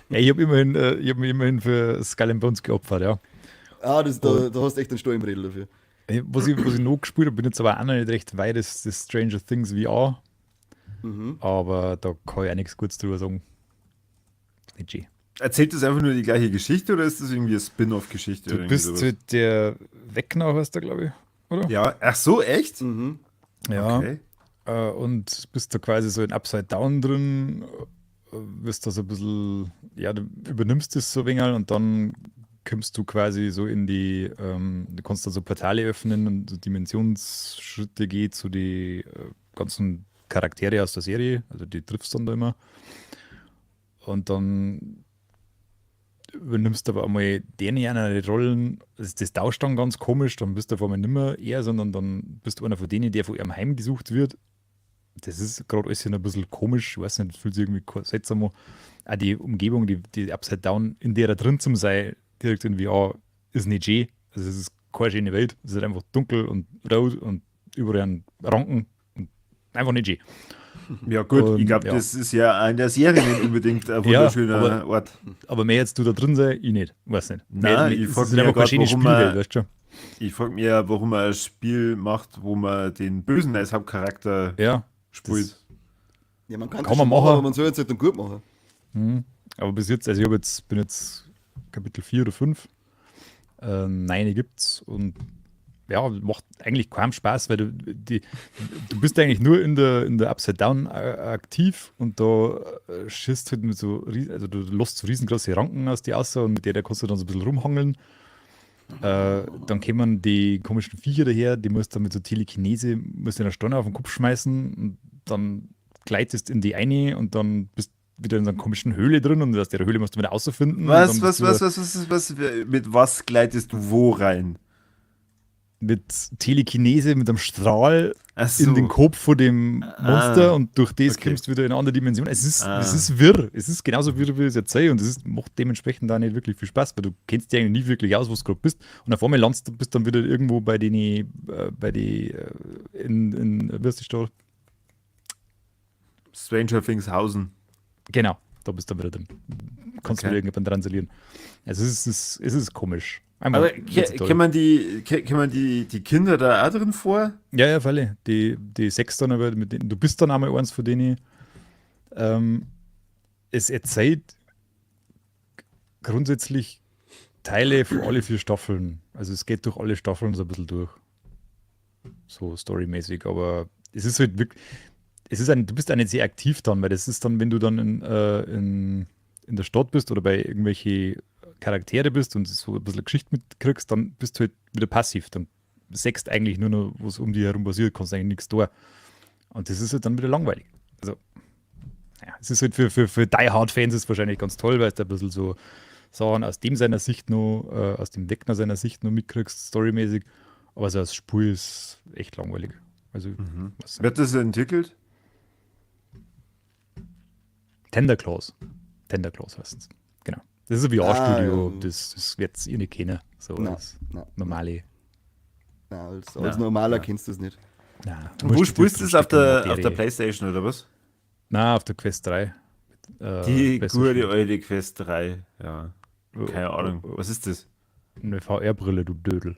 ja, ich habe immerhin, ich hab mich immerhin für Skull and Bones geopfert, ja. Ah, da hast du echt einen Stall im Rädel dafür. Was ich noch gespielt habe, bin jetzt aber auch noch nicht recht weit, ist das Stranger Things VR. Aber da kann ich auch nichts Gutes drüber sagen. Nicht schön. Erzählt das einfach nur die gleiche Geschichte oder ist das irgendwie eine Spin-off-Geschichte? Du bist halt der Vecna, heißt der, glaube ich, oder? Ja, ach so, echt? Mhm. Ja. Okay. Und bist da quasi so in Upside Down drin, wirst da so ein bisschen, ja, du übernimmst das so ein wenig und dann kommst du quasi so in die, du kannst da so Portale öffnen und so Dimensionsschritte geht zu die ganzen Charaktere aus der Serie, also die triffst du dann da immer. Und dann übernimmst du aber einmal denen eine Rollen, das tauscht dann ganz komisch, dann bist du auf einmal nicht mehr er, sondern dann bist du einer von denen, der von ihrem Heim gesucht wird. Das ist gerade alles ein bisschen komisch, ich weiß nicht, fühlt sich irgendwie seltsam an. Auch die Umgebung, die Upside Down, in der da drin zum sein, direkt in VR, ist nicht schön. Also es ist keine schöne Welt. Es ist halt einfach dunkel und rot und überall an Ranken und einfach nicht schön. Ja gut, und, ich glaube, ja. Das ist ja in der Serie nicht unbedingt ein wunderschöner ja, aber, Ort. Aber mehr jetzt du da drin sein, ich nicht. Weiß nicht. Nein, ich frage mich ja grad, warum man, weißt du? Ich frag mich ja, warum man ein Spiel macht, wo man den Bösen als Hauptcharakter spielt. Ja, man kann, kann man machen, aber man soll jetzt halt dann gut machen. Mhm. Aber bis jetzt, also ich bin jetzt Kapitel 4 oder 5. 9 gibt's und ja, macht eigentlich kaum Spaß, weil du bist eigentlich nur in der Upside Down aktiv und da schießt halt mit so, also du lässt so riesengroße Ranken aus dir raus und mit der kannst du dann so ein bisschen rumhangeln. Dann kommen die komischen Viecher daher, die musst du dann mit so Telekinese, musst du eine Stange auf den Kopf schmeißen und dann gleitest in die eine und dann bist wieder in so einer komischen Höhle drin und aus der Höhle musst du wieder rausfinden. Was, mit was gleitest du wo rein? Mit Telekinese, mit einem Strahl so. In den Kopf von dem Monster und durch das kommst du wieder in eine andere Dimension. Es ist, es ist wirr. Es ist genauso wirr, wie ich es erzähle und es macht dementsprechend auch nicht wirklich viel Spaß, weil du kennst dich eigentlich nie wirklich aus, wo du gerade bist. Und auf einmal landest du, bist dann wieder irgendwo bei den, in wie heißt die Stadt? Stranger Things Hausen. Genau, da bist du dann wieder drin. Kannst du wieder irgendwann transalieren. Also es ist komisch. Einmal, aber kennt man die Kinder da auch drin vor? Ja, ja, freilich. Die sechs dann, aber mit denen, du bist dann einmal eins von denen. Es erzählt grundsätzlich Teile von alle 4 Staffeln. Also es geht durch alle Staffeln so ein bisschen durch. So storymäßig, aber es ist halt wirklich, du bist auch nicht sehr aktiv dann, weil das ist dann, wenn du dann in in der Stadt bist oder bei irgendwelche Charaktere bist und so ein bisschen Geschichte mitkriegst, dann bist du halt wieder passiv. Dann sechst eigentlich nur noch, was um dich herum passiert, kannst eigentlich nichts tun. Und das ist halt dann wieder langweilig. Also, ja, es ist halt für Die Hard Fans ist wahrscheinlich ganz toll, weil du ein bisschen so Sachen aus dem seiner Sicht noch, aus dem Vecna seiner Sicht noch mitkriegst, storymäßig. Aber so als Spiel ist echt langweilig. Also, was Wird das entwickelt? Tender Claws. Tender Claws heißt es. Genau. Das ist ein VR-Studio, Ah, ja. das werdet ihr nicht kennen. So Nein, als nein. normale. Nein, als Normaler kennst du das nicht. Nein, Und wo spielst du das? Auf der Playstation oder was? Nein, auf der Quest 3. Die gute alte Quest 3. Ja. Keine Ahnung. Was ist das? Eine VR-Brille, du Dödel.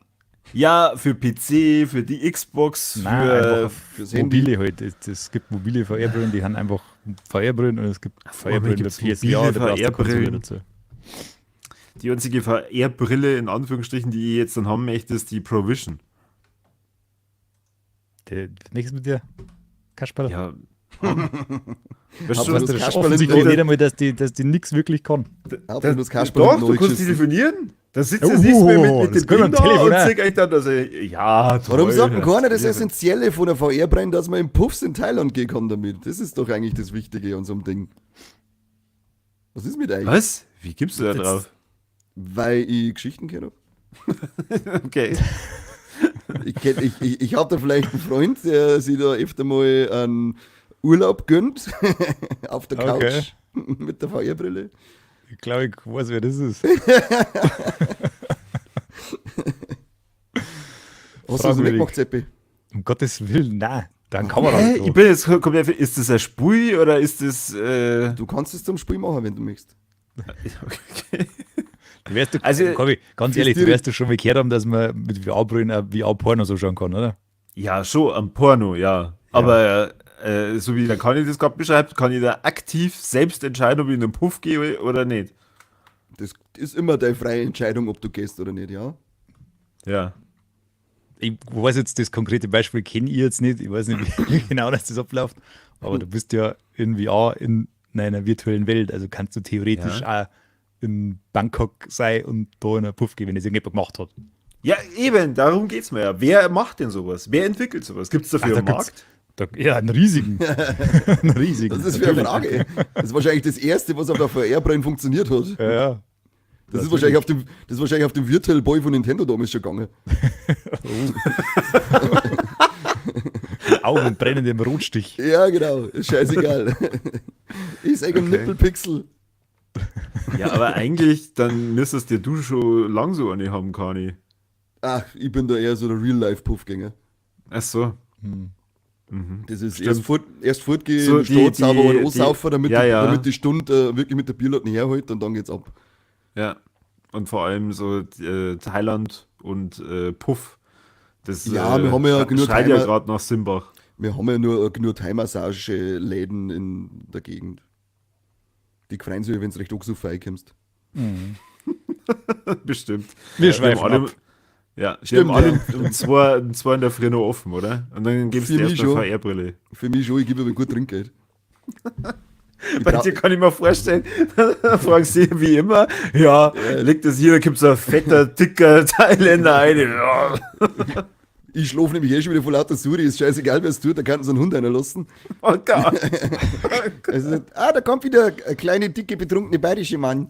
Ja, für PC, für die Xbox, Nein, für. einfach fürs Handy. mobile halt. Es gibt mobile VR-Brillen, die haben einfach VR-Brillen und es gibt VR-Brillen der PSVR, da VR-Brillen. dazu. Die einzige VR-Brille in Anführungsstrichen, die ich jetzt dann haben möchte, ist die Provision. Nichts mit dir, Kasperl? Ja. Weißt du, das Kasperl offensichtlich nicht einmal, dass die nichts wirklich kann. Das Kasperl Doch, du kannst telefonieren. Da sitzt jetzt nicht mehr mit dem Ding da und zeigt euch dann, also, ja, toll. Warum sagt denn keiner das Essentielle von der VR-Brille, dass man in Puffs in Thailand gehen kann damit? Das ist doch eigentlich das Wichtige an so einem Ding. Was ist mit euch? Was? Wie gibst du da drauf? Weil ich Geschichten kenne. Okay. Ich, kenn- ich habe da vielleicht einen Freund, der sich da öfter mal einen Urlaub gönnt. Auf der Couch. Okay. Mit der VR-Brille. Ich glaube, ich weiß, wer das ist. Hast du das nicht gemacht, Seppi? Um Gottes Willen, nein. Dann kann man das Ich bin jetzt komplett. Ist das ein Spiel oder ist das. Du kannst es zum Spiel machen, wenn du möchtest. Okay. Du wirst doch, Also, Kobi, ganz ehrlich, du wirst doch schon mal gehört haben, dass man mit VR-Brillen auch VR-Porno so schauen kann, oder? Ja, schon am Porno, ja. Aber so wie der Conny das gerade beschreibt, kann ich da aktiv selbst entscheiden, ob ich in den Puff gehe oder nicht. Das ist immer deine freie Entscheidung, ob du gehst oder nicht, ja? Ja. Ich weiß jetzt, das konkrete Beispiel kenne ich jetzt nicht. Ich weiß nicht, wie genau das abläuft. Aber du bist ja in VR in einer virtuellen Welt. Also kannst du theoretisch auch in Bangkok sein und da in einen Puff gehen, wenn das irgendjemand gemacht hat. Ja, eben, darum geht's mir ja. Wer macht denn sowas? Wer entwickelt sowas? Gibt es dafür Ach, da einen Markt? Da, ja, einen riesigen. Einen riesigen. Das ist für eine Frage. Das ist wahrscheinlich das Erste, was auf der VR-Brille funktioniert hat. Ja, ja. Das ist wahrscheinlich auf dem, das ist wahrscheinlich auf dem Virtual Boy von Nintendo damals schon gegangen. Die Augen brennen im Rotstich. Ja, genau. Ist scheißegal. Ich sage okay. Nippelpixel. Ja, aber eigentlich, dann müsstest dir du schon lang so eine haben, Kani. Ach, ich bin da eher so der Real-Life-Puffgänger. Ach so. Das ist erst fortgehen, So, die- sauber und ansaufen, damit, ja, ja. damit die Stunde wirklich mit der Bierlatten herhält und dann geht's ab. Ja. Und vor allem so Thailand und Puff. Das Ja, wir haben ja genug schreit ja gerade nach Simbach. Wir haben ja nur genug Thai-Massage-Läden in der Gegend. Die freuen sich, wenn du recht so kommst. Bestimmt. Wir schweifen alle, ab. Ja, die Stimmt, haben alle um 2 in der Früh noch offen, oder? Und dann gibst du erst eine. VR-Brille. Für mich schon, ich gebe aber gut Trinkgeld. Bei dir kann ich mir vorstellen, da fragen sie wie immer, ja, liegt das hier, da gibt so ein fetter, dicker Thailänder ein. Ja. Ich schlafe nämlich eh schon wieder vor lauter Suri, ist scheißegal, wer es tut, da kann sie einen Hund reinlassen. Oh Gott. Also, da kommt wieder ein kleine, dicke, betrunkene bayerische Mann.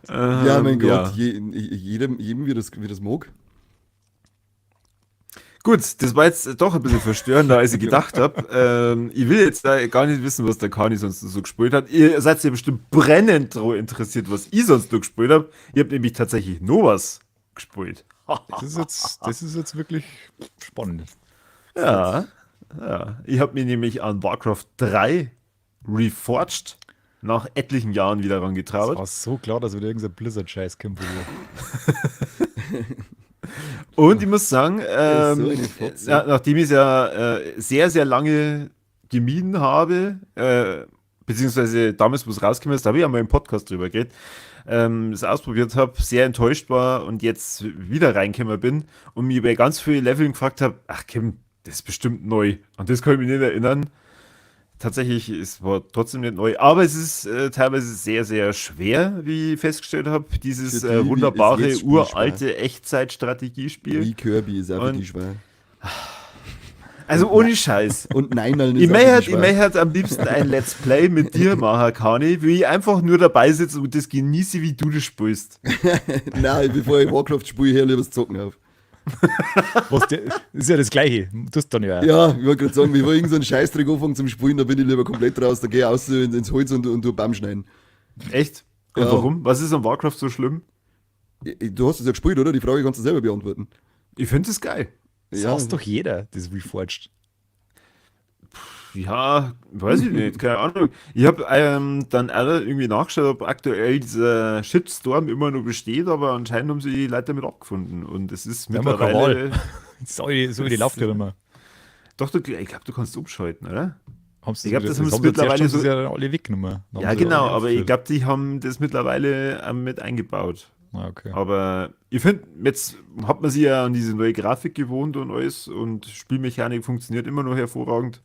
Ja, mein Gott, jedem wie das mag. Gut, das war jetzt doch ein bisschen verstörender, als ich gedacht habe. Ich will jetzt da gar nicht wissen, was der Kani sonst so gespielt hat. Ihr seid ja bestimmt brennend interessiert, was ich sonst noch gespielt habe. Ihr habt nämlich tatsächlich noch was gespielt. Das ist jetzt wirklich spannend. Ja, ja. Ich habe mir nämlich an Warcraft 3 Reforged nach etlichen Jahren wieder rangetraut. Es war so klar, dass wieder irgendein Blizzard-Scheiß kommt. Und ich muss sagen, so nachdem ich es ja sehr, sehr lange gemieden habe, beziehungsweise damals, wo es rausgekommen ist, da habe ich ja mal im Podcast drüber geredet, es ausprobiert habe, sehr enttäuscht war und jetzt wieder reingekommen bin und mich bei ganz vielen Leveln gefragt habe, ach Kim, das ist bestimmt neu. An das kann ich mich nicht erinnern. Tatsächlich, es war trotzdem nicht neu, aber es ist teilweise sehr, sehr schwer, wie ich festgestellt habe. Dieses Für die, die wunderbare, es jetzt spielbar. uralte Echtzeitstrategiespiel. Wie Kirby ist auch für Und- die schwer. Also ohne Scheiß. Und Neinaln ist Ich auch für die möchte, ich schwer. möchte am liebsten ein Let's Play mit dir machen, Kani, wie ich einfach nur dabei sitze und das genieße, wie du das spielst. Nein, bevor ich Warcraft spiele, hör lieber das Zocken auf. Was, der, ist ja das Gleiche. Du tust dann ja auch. Ja, ich wollte gerade sagen, bevor ich irgend so einen Scheißdreck anfange zum Spielen, da bin ich lieber komplett raus, da gehe ich raus ins Holz und tu Baum schneiden. Echt? Und Ja. warum? Was ist an Warcraft so schlimm? Du hast es ja gespielt, oder? Die Frage kannst du selber beantworten. Ich finde es geil. Das Ja. hasst doch jeder, das Reforged. Ja, weiß ich nicht, keine Ahnung. Ich habe dann alle irgendwie nachgeschaut, ob aktuell dieser Shitstorm immer noch besteht, aber anscheinend haben sich die Leute damit abgefunden. Und es ist Wir haben ja keine mittlerweile. Das ist alle, so wie die Lauftiere immer. Doch, du, ich glaube, du kannst umschalten, oder? Haben sie Ich glaub, das haben sie zuerst mittlerweile haben sie so- ja alle weggenommen. Dann Ja, haben sie genau, alle aber ich aufgehört. glaube, die haben das mittlerweile mit eingebaut. Ah, okay. Aber ich finde, jetzt hat man sich ja an diese neue Grafik gewohnt und alles und Spielmechanik funktioniert immer noch hervorragend.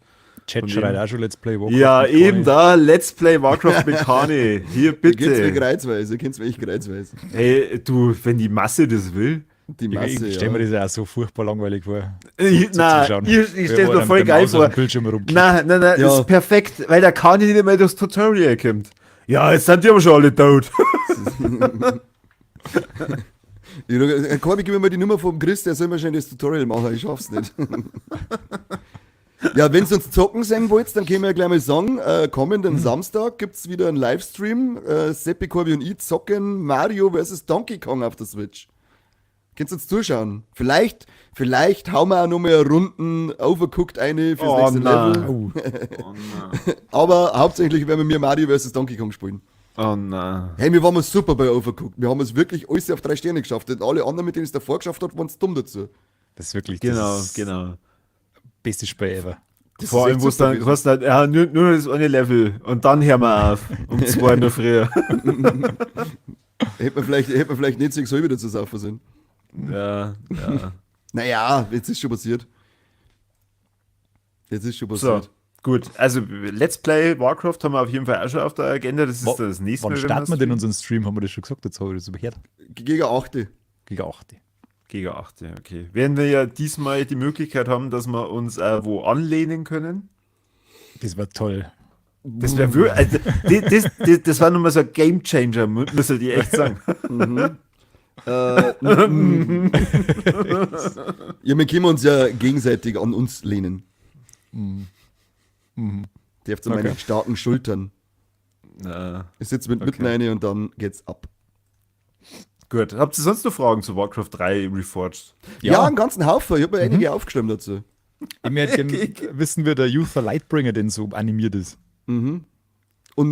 Chat von schreit dem- auch schon Let's Play Warcraft. Ja, mit eben Kani. da, Let's Play Warcraft mit Kani. Hier, Ihr könnt's mir bitte. kreuzweise, ihr könnt's mir echt kreuzweise. Hey, du, wenn die Masse das will. Die Ich, Masse, ich stelle ja. mir das ja auch so furchtbar langweilig vor. Ich, nein, zuzuschauen. ich stelle Wie mir einer voll mit der geil Maus auf vor. dem Bildschirm rumklickt. Nein, nein, nein, Ja. das ist perfekt, weil der Kani nicht mehr durchs Tutorial kommt. Ja, jetzt sind die aber schon alle tot. Corby, gib mir mal die Nummer vom Chris, der soll mir schnell das Tutorial machen, ich schaff's nicht. Ja, wenn ihr uns zocken sehen wollt, dann können wir ja gleich mal sagen, kommenden Samstag gibt's wieder einen Livestream. Seppi, Corby und ich zocken Mario vs. Donkey Kong auf der Switch. Könnt ihr uns zuschauen? Vielleicht hauen wir auch noch mal eine Runden Overcooked eine fürs Oh nächste nein. Level. Oh, Oh nein. Aber hauptsächlich werden wir Mario vs. Donkey Kong spielen. Oh nein. Hey, wir waren mal super bei Overcooked. Wir haben es wirklich alles auf 3 Sterne geschafft. Und alle anderen, mit denen es davor geschafft hat, waren es dumm dazu. das ist wirklich Genau, das ist genau. beste Spiel ever. Das Vor ist allem, echt wo es super dann gewesen. kostet, halt, ja, nur noch das eine Level und dann hören wir auf. Um 2 in der Früh. Hätte man vielleicht nicht 6,5 dazu saufen sollen. Ja, ja. Naja, jetzt ist schon passiert. Jetzt ist schon So, passiert. gut. Also, Let's Play Warcraft haben wir auf jeden Fall auch schon auf der Agenda. Das ist das nächste Wann Mal, wenn starten wir denn streamen. unseren Stream? Haben wir das schon gesagt? Jetzt habe ich das überhört. Gegen 8. Gegen 8. Gegen 8, ja, okay. Werden wir ja diesmal die Möglichkeit haben, dass wir uns wo anlehnen können. Das war toll. Das wäre wirklich. Also, das war nochmal so ein Game Changer, müsste ich echt sagen. Ja, wir können uns ja gegenseitig an uns lehnen. Mhm. Darf zu Okay. meinen starken Schultern. Na, Ich sitze mit mitten rein und dann geht's ab. gut. Habt ihr sonst noch Fragen zu Warcraft 3 Reforged? Ja, einen ganzen Haufen. Ich habe mir einige aufgeschrieben dazu. Ich möchte gerne wissen, wie der Uther Lightbringer denn so animiert ist. Und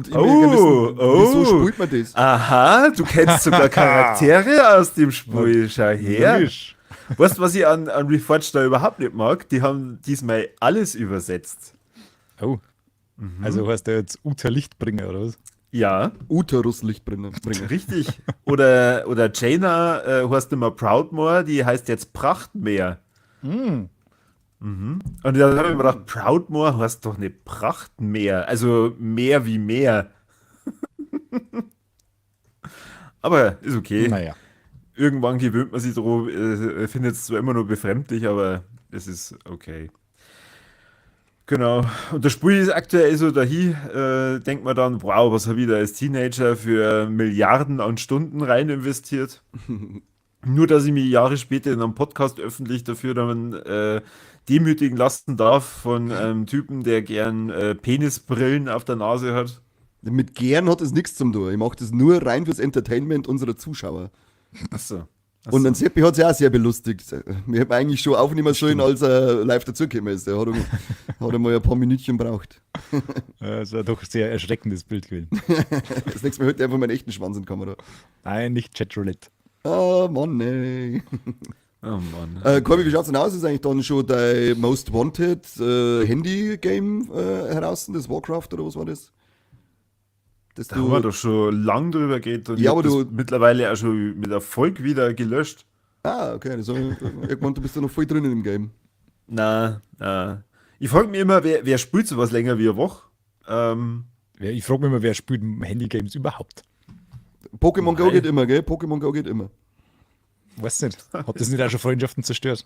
ich Oh, möchte gerne wissen, wieso oh. spielt man das? Aha, du kennst sogar Charaktere aus dem Spiel. Schau her. Logisch. Weißt du, was ich an Reforged da überhaupt nicht mag? Die haben diesmal alles übersetzt. Oh. Also heißt der jetzt Uther Lichtbringer oder was? Ja, Uterus Lichtbringer. richtig. Oder Jaina heißt immer Proudmoore, die heißt jetzt Prachtmeer. Mhm. Und dann habe ich mir gedacht, Proudmoore heißt doch nicht Prachtmeer. Also mehr wie mehr. Aber ist okay. Naja. Irgendwann gewöhnt man sich dran, findet es zwar immer nur befremdlich, aber es ist okay. Genau. Und das Spiel ist aktuell so dahin, denkt man dann, wow, was habe ich da als Teenager für Milliarden an Stunden rein investiert. Nur, dass ich mich Jahre später in einem Podcast öffentlich dafür dann demütigen lassen darf von einem Typen, der gern Penisbrillen auf der Nase hat. Mit gern hat es nichts zum tun. Ich mache das nur rein fürs Entertainment unserer Zuschauer. Achso. Und dann Seppi hat sich auch sehr belustigt. Wir hätten eigentlich schon aufnehmen sollen, als er live dazugekommen ist. Der hat, hat einmal ein paar Minütchen braucht. Das war doch ein sehr erschreckendes Bild gewesen. Das nächste Mal heute einfach meinen echten Schwanz in die Kamera. Nein, nicht Chatroulette. Oh Mann, ey. Oh Mann. Corby, wie schaut's denn aus? Ist eigentlich dann schon dein Most Wanted Handy-Game heraus? Das Warcraft oder was war das? Das Da haben wir doch schon lang drüber geredet und Ja, ich hab aber das du- mittlerweile auch schon mit Erfolg wieder gelöscht. Ah, okay. Das hab ich, irgendwann, du bist ja noch voll drinnen im Game. Na, na. Ich frage mich immer, wer spielt sowas länger wie eine Woche? Ich frage mich immer, wer spielt Handygames überhaupt? Pokémon Go geht immer, gell? Pokémon Go geht immer. Weiß nicht. Hat das nicht auch schon Freundschaften zerstört?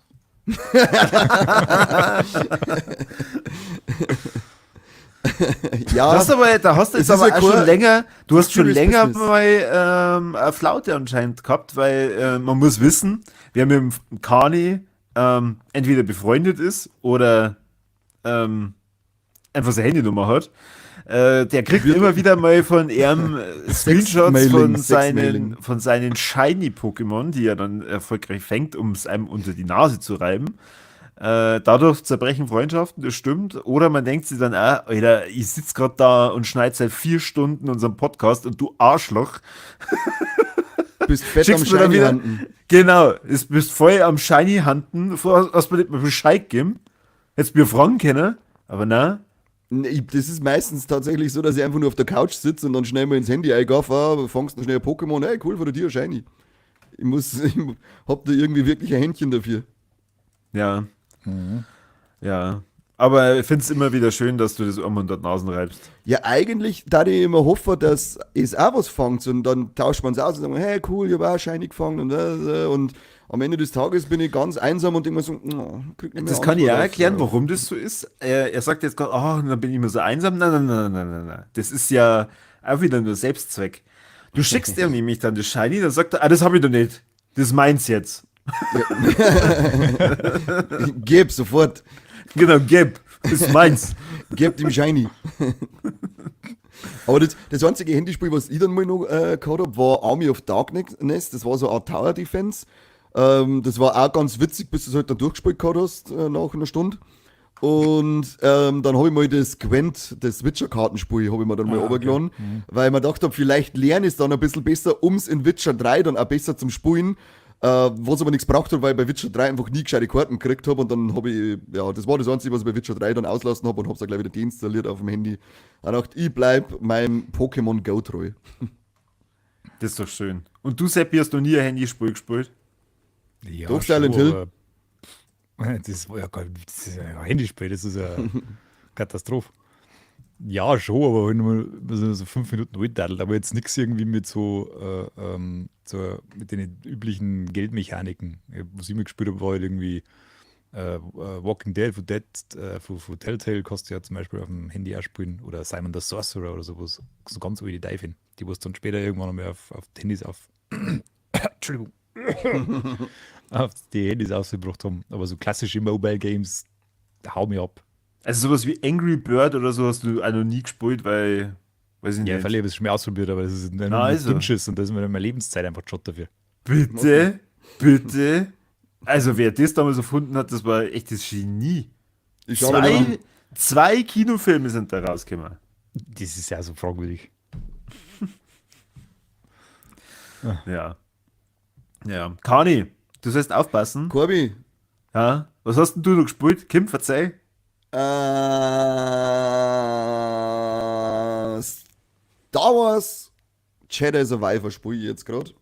Ja. Das aber, da hast du jetzt aber ja auch schon länger, du hast schon länger mal eine Flaute anscheinend gehabt, weil man muss wissen, wer mit dem Kani entweder befreundet ist oder einfach seine Handynummer hat, der kriegt immer wieder mal von ihm Screenshots von seinen Shiny-Pokémon, die er dann erfolgreich fängt, um es einem unter die Nase zu reiben. Dadurch zerbrechen Freundschaften, das stimmt. Oder man denkt sich dann auch, Alter, ich sitz grad da und schneid seit 4 Stunden unseren Podcast und du Arschloch. Bist fett am Shiny Hunten. Genau, es bist voll am Shiny Hunten, hast mir nicht mal Bescheid gegeben. Hättest mir fragen können, aber na. Nee, das ist meistens tatsächlich so, dass ich einfach nur auf der Couch sitze und dann schnell mal ins Handy eingreife, fangst dann schnell ein Pokémon, hey, cool, von dir, Shiny. Ich hab da irgendwie wirklich ein Händchen dafür. Ja. Mhm. Ja. Aber ich find's immer wieder schön, dass du das einmal unter die Nasen reibst. Ja, eigentlich, da ich immer hoffe, dass es auch was fängt und dann tauscht man's aus und sagt, hey, cool, ich hab auch Shiny gefangen und am Ende des Tages bin ich ganz einsam und immer so, oh, krieg nicht mehr Das kann ich auch erklären, warum das so ist. Er sagt jetzt gerade, oh, dann bin ich immer so einsam. Nein, nein, nein, nein, nein, nein. Das ist ja auch wieder nur Selbstzweck. Du schickst ihm nämlich dann das Shiny, dann sagt er, ah, das hab ich doch nicht. Das ist meins jetzt. Ja. Gib sofort. Genau, gib. Das ist meins. Gib dem Shiny. Aber das einzige Handyspiel, was ich dann mal noch gehabt hab, war Army of Darkness. Das war so eine Art Tower Defense. Das war auch ganz witzig, bis du es halt dann durchgespielt gehabt hast, nach einer Stunde. Und dann hab ich mal das Gwent, das Witcher-Kartenspiel, hab ich mir dann mal runtergeladen, weil ich mir gedacht hab, vielleicht lerne ich's dann ein bisschen besser, um's in Witcher 3 dann auch besser zum Spielen. Was aber nichts gebraucht hat, weil ich bei Witcher 3 einfach nie gescheite Karten gekriegt hab und dann hab ich, ja, das war das Einzige, was ich bei Witcher 3 dann auslassen hab und hab's auch gleich wieder deinstalliert auf dem Handy. Ich dachte, ich bleib meinem Pokémon Go treu. Das ist doch schön. Und du, Seppi, hast noch nie ein Handyspiel gespielt? Ja, doch, Silent Hill. Das war ja kein, das ist ja kein Handyspiel, das ist ja Katastrophe. Ja, schon, aber wenn man so 5 Minuten durchdaddelt, aber jetzt nix irgendwie mit so, so mit den üblichen Geldmechaniken. Was ich mir gespielt habe, war halt irgendwie Walking Dead von von Telltale kannst du ja zum Beispiel auf dem Handy auch spielen oder Simon the Sorcerer oder sowas. So ganz alte Dive-In, die was dann später irgendwann einmal auf die Handys auf Entschuldigung. auf die Handys ausgebracht haben. Aber so klassische Mobile Games, hau mir ab. Also sowas wie Angry Bird oder so hast du auch noch nie gespielt, weil, weiß ich ja, nicht. Ja, ich habe es schon mal ausprobiert, aber das ist ein also. Dünnschiss und da ist mir meine Lebenszeit einfach schon dafür. Bitte, bitte. Also wer das damals erfunden hat, das war echt das Genie. Ich zwei Kinofilme sind da rausgekommen. Das ist ja so fragwürdig. Ja. Ja. Kani, du sollst aufpassen. Corby. Ja, was hast denn du noch gespielt? Kim, verzeih. Star Wars Jedi Survivor spiele ich jetzt gerade.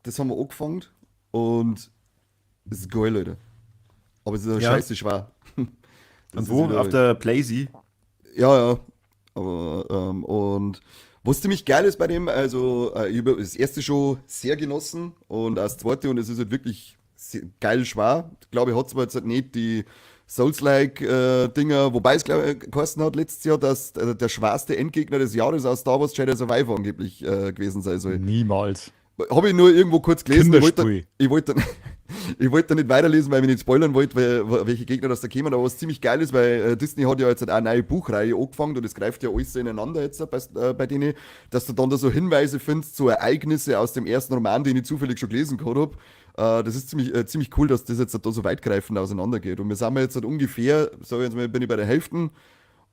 Das haben wir angefangen und es ist geil, Leute. Aber es ist ja scheiße schwer. Und wo? Auf der PlayZ? Ja, ja. Aber, und was ziemlich geil ist bei dem, also ich habe das erste schon sehr genossen und auch das zweite, und es ist halt wirklich sehr geil schwer. Ich glaube, ich hat zwar jetzt halt nicht die Souls-like Dinger, wobei es, glaube ich, geheißen hat letztes Jahr, dass der schwerste Endgegner des Jahres aus Star Wars Jedi Survivor angeblich gewesen sein soll. Niemals. Habe ich nur irgendwo kurz gelesen. Ich wollte da nicht weiterlesen, weil ich nicht spoilern wollte, welche Gegner das da kämen. Aber was ziemlich geil ist, weil Disney hat ja jetzt halt auch eine neue Buchreihe angefangen und es greift ja alles so ineinander jetzt bei denen, dass du dann da so Hinweise findest zu Ereignisse aus dem ersten Roman, den ich zufällig schon gelesen gehabt habe. Das ist ziemlich cool, dass das jetzt da so weitgreifend auseinandergeht. Und wir sind jetzt halt ungefähr, sag ich jetzt mal, bin ich bei der Hälfte.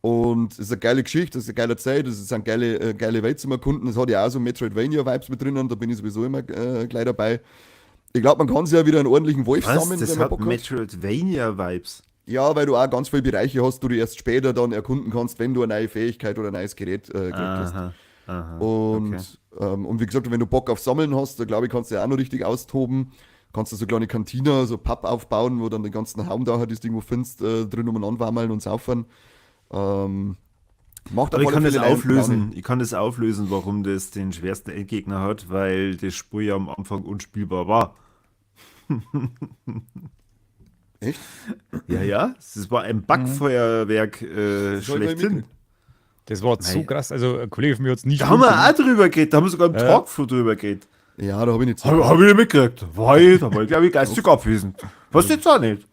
Und es ist eine geile Geschichte, es ist eine geile Zeit, es sind geile Welt zum Erkunden. Es hat ja auch so Metroidvania-Vibes mit drinnen, da bin ich sowieso immer gleich dabei. Ich glaube, man kann sich ja wieder einen ordentlichen Wolf sammeln. Das hat Metroidvania-Vibes. Ja, weil du auch ganz viele Bereiche hast, die du erst später dann erkunden kannst, wenn du eine neue Fähigkeit oder ein neues Gerät gekriegt hast. Aha, und, okay. Und wie gesagt, wenn du Bock auf Sammeln hast, da glaube ich, kannst du ja auch noch richtig austoben. Kannst du so kleine Kantine, so Pub aufbauen, wo dann den ganzen Haum da hat, die du irgendwo findest, drin umeinander wammeln und saufen. Macht Aber ich kann das auflösen. Ich kann das auflösen, warum das den schwersten Endgegner hat, weil das Spiel ja am Anfang unspielbar war. Echt? Ja, ja. Das war ein Backfeuerwerk schlechthin. Das war so krass. Also ein Kollege von mir hat es nie Da haben wir auch drüber geredet, da haben wir sogar im Talk drüber geredet. Ja, da habe ich nicht so. Hab ich nicht mitgekriegt. Weil, da war ich, glaube ich, geistig abwesend. Was jetzt auch nicht.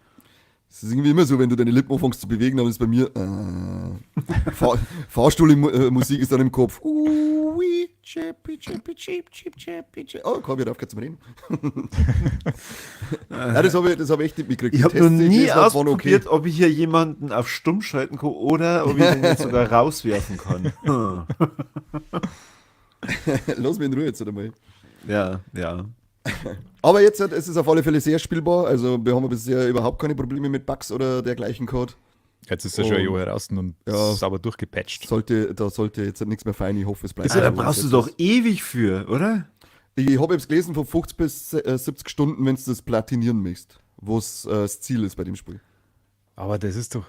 Es ist irgendwie immer so, wenn du deine Lippen anfängst zu bewegen, dann ist bei mir Fahrstuhlmusik ist dann im Kopf. Ui, chippy, chippy, chip, chip, chippy, chip. Oh, komm, wieder aufgehört zum Reden. Ja, das habe ich, hab ich echt nicht mitgekriegt. Ich habe noch nie ausprobiert, okay, ob ich hier jemanden auf stumm schalten kann oder ob ich den jetzt sogar rauswerfen kann. Lass mich in Ruhe jetzt einmal. Ja, ja. Aber jetzt es ist auf alle Fälle sehr spielbar. Also wir haben bisher überhaupt keine Probleme mit Bugs oder dergleichen gehabt. Jetzt ist er schon ein Jahr heraus und ja, sauber durchgepatcht. Da sollte jetzt nichts mehr fein. Ich hoffe, es bleibt. Ja, da brauchst du doch ewig für, oder? Ich habe jetzt gelesen von 50 bis 70 Stunden, wenn du das platinieren möchtest, was das Ziel ist bei dem Spiel. Aber das ist doch,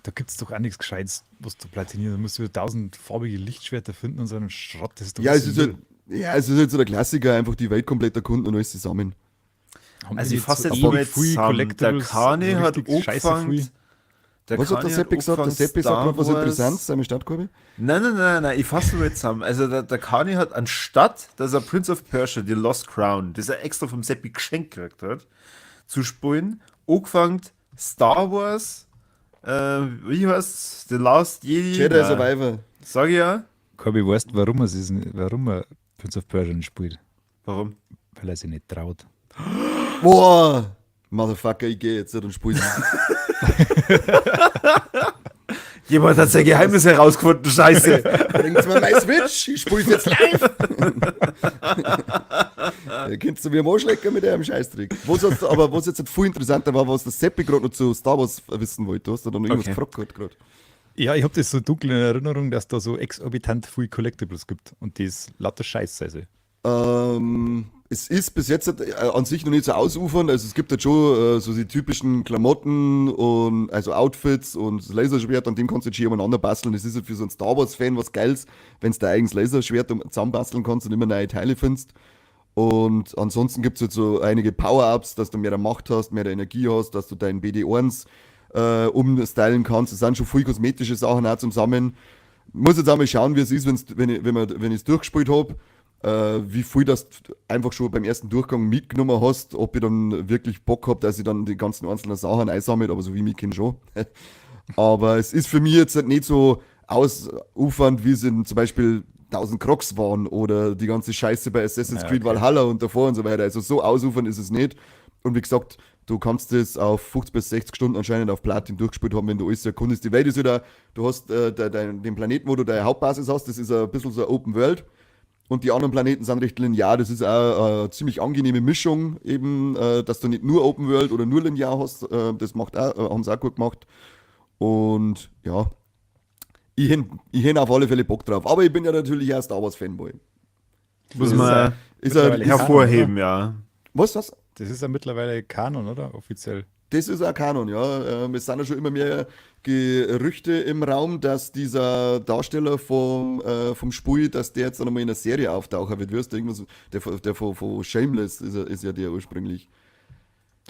da gibt es doch auch nichts Gescheites, was du platinieren. Da musst du 1000 farbige Lichtschwerter finden und so einen Schrott. Das ist doch ja, es ist halt, ja, es ist halt so der Klassiker, einfach die Welt komplett erkunden und alles zusammen. Also ich fasse jetzt mal zusammen. Der Kani hat angefangen. Was hat der Seppi gesagt? Der Seppi sagt gerade was Interessantes, seine Stadtkurve? Nein, nein, nein, nein, ich fasse mal zusammen. Also der Kani hat anstatt, dass er Prince of Persia, die Lost Crown, das er extra vom Seppi geschenkt gekriegt hat, zu spielen, angefangen Star Wars, wie heißt's? The Last Jedi? Jedi Survivor. Sag ich ja. Corby, weißt du, warum er Prince of Persia nicht spielt? Warum? Weil er sich nicht traut. Boah! Motherfucker, ich gehe jetzt und spiele. Jemand hat sein Geheimnis herausgefunden, scheiße. Bringt's mir mein Switch, ich spiele jetzt live. Kennst du mir am Arschlecker mit einem Scheißtrick. Aber was jetzt viel interessanter war, was der Seppi gerade noch zu Star Wars wissen wollte. Du hast da noch irgendwas gefragt gerade. Ja, ich habe das so dunkel in Erinnerung, dass da so exorbitant viel Collectibles gibt und die ist lauter Scheiße. Also. Es ist bis jetzt an sich noch nicht so ausufernd. Also es gibt halt schon so die typischen Klamotten und also Outfits und das Laserschwert, an dem kannst du jetzt schon umeinander basteln. Das ist halt für so einen Star Wars-Fan was Geiles, wenn du dein eigenes Laserschwert zusammenbasteln kannst und immer neue Teile findest. Und ansonsten gibt es halt so einige Power-Ups, dass du mehr Macht hast, mehr Energie hast, dass du deinen BD-1 umstylen kannst. Das sind schon viel kosmetische Sachen auch zum Sammeln. Muss jetzt auch mal schauen, wie es ist, wenn ich es durchgespielt habe. Wie viel das einfach schon beim ersten Durchgang mitgenommen hast, ob ich dann wirklich Bock habe, dass ich dann die ganzen einzelnen Sachen einsammle, aber so wie mich kenne schon. Aber es ist für mich jetzt halt nicht so ausufernd, wie es in zum Beispiel 1000 Crocs waren oder die ganze Scheiße bei Assassin's Creed Valhalla und davor und so weiter. Also so ausufernd ist es nicht. Und wie gesagt, du kannst das auf 50 bis 60 Stunden anscheinend auf Platin durchgespielt haben, wenn du alles erkundest. Die Welt ist wieder, du hast den Planeten, wo du deine Hauptbasis hast, das ist ein bisschen so eine Open World. Und die anderen Planeten sind recht linear. Das ist auch eine ziemlich angenehme Mischung, eben, dass du nicht nur Open World oder nur linear hast. Das macht auch, haben sie auch gut gemacht. Und ja, ich hätt auf alle Fälle Bock drauf. Aber ich bin ja natürlich auch Star Wars Fanboy. Muss man hervorheben, ja. Was, was? Das ist ja mittlerweile Kanon, oder? Offiziell. Das ist auch Kanon, ja. Es sind ja schon immer mehr Gerüchte im Raum, dass dieser Darsteller vom Spiel, dass der jetzt dann einmal in einer Serie auftauchen wird. Wirst du irgendwas, der von Shameless ist ja der ursprünglich.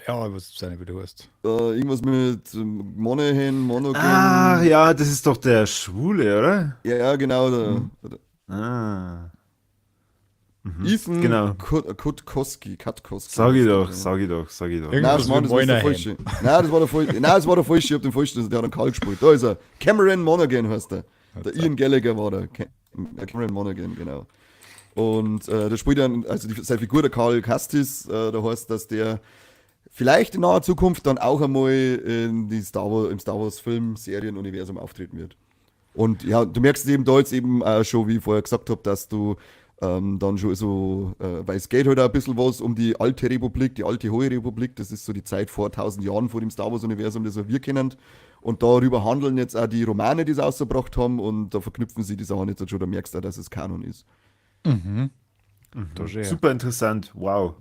Ja, was ist nicht, wie du heißt. Irgendwas mit Monahan, Monogam. Ah, ja, das ist doch der Schwule, oder? Ja, ja, genau. Ah. Mhm. Ethan genau. Kutkowski. Sag ich doch. Nein, das war der falsche. Nein, das war der falsche. Nein, das war der falsche. Ich hab den falschen, der hat einen Karl gespielt. Da ist er. Cameron Monaghan heißt er. Der Ian Gallagher war der. Cameron Monaghan, genau. Und der spielt dann, also seine Figur, der Karl Kastis, da heißt, dass der vielleicht in naher Zukunft dann auch einmal in die Star Wars, im Star Wars Film, Serien-Universum auftreten wird. Und ja, du merkst eben da jetzt eben auch schon, wie ich vorher gesagt habe, dass du dann schon so, weil es geht halt auch ein bisschen was um die alte Republik, die alte Hohe Republik, das ist so die Zeit vor 1000 Jahren vor dem Star Wars-Universum, das wir kennen. Und darüber handeln jetzt auch die Romane, die sie rausgebracht haben, und da verknüpfen sie die Sachen jetzt schon, da merkst du auch, dass es Kanon ist. Mhm. Mhm. Super interessant, wow.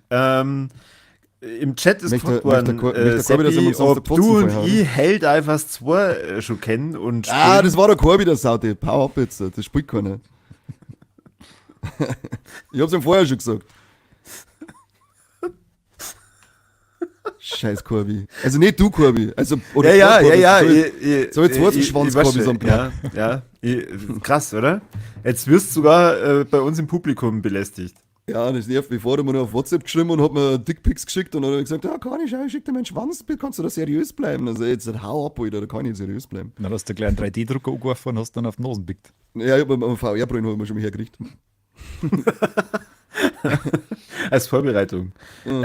Im Chat ist gefragt worden, möchte der Corby, dass er Seppi, ob du und ich Helldivers 2 schon kennen und Ah, spielen. Das war der Corby, der Saute. Hau ab jetzt, das spielt keiner. Ich hab's ihm vorher schon gesagt. Scheiß Corby. Also nicht du, Corby. Also, oder Ja, ja, ja, ja. So jetzt ich- Schwanz Corby so Ja, ja. Krass, oder? Jetzt wirst du sogar bei uns im Publikum belästigt. Ja, das nervt mich. Vorher hat mir noch auf WhatsApp geschrieben und hat mir Dickpics geschickt und dann hat er gesagt, ja, kann ich, ich schick dir meinen Schwanz, kannst du da seriös bleiben? Also jetzt hau ab, Alter, da kann ich nicht seriös bleiben. Dann hast du gleich einen 3D-Drucker angeworfen und hast dann auf die Nase gepickt. Ja, ich hab mir einen VR-Brillen hab ich mir schon mal hergekriegt. Als Vorbereitung. Mhm.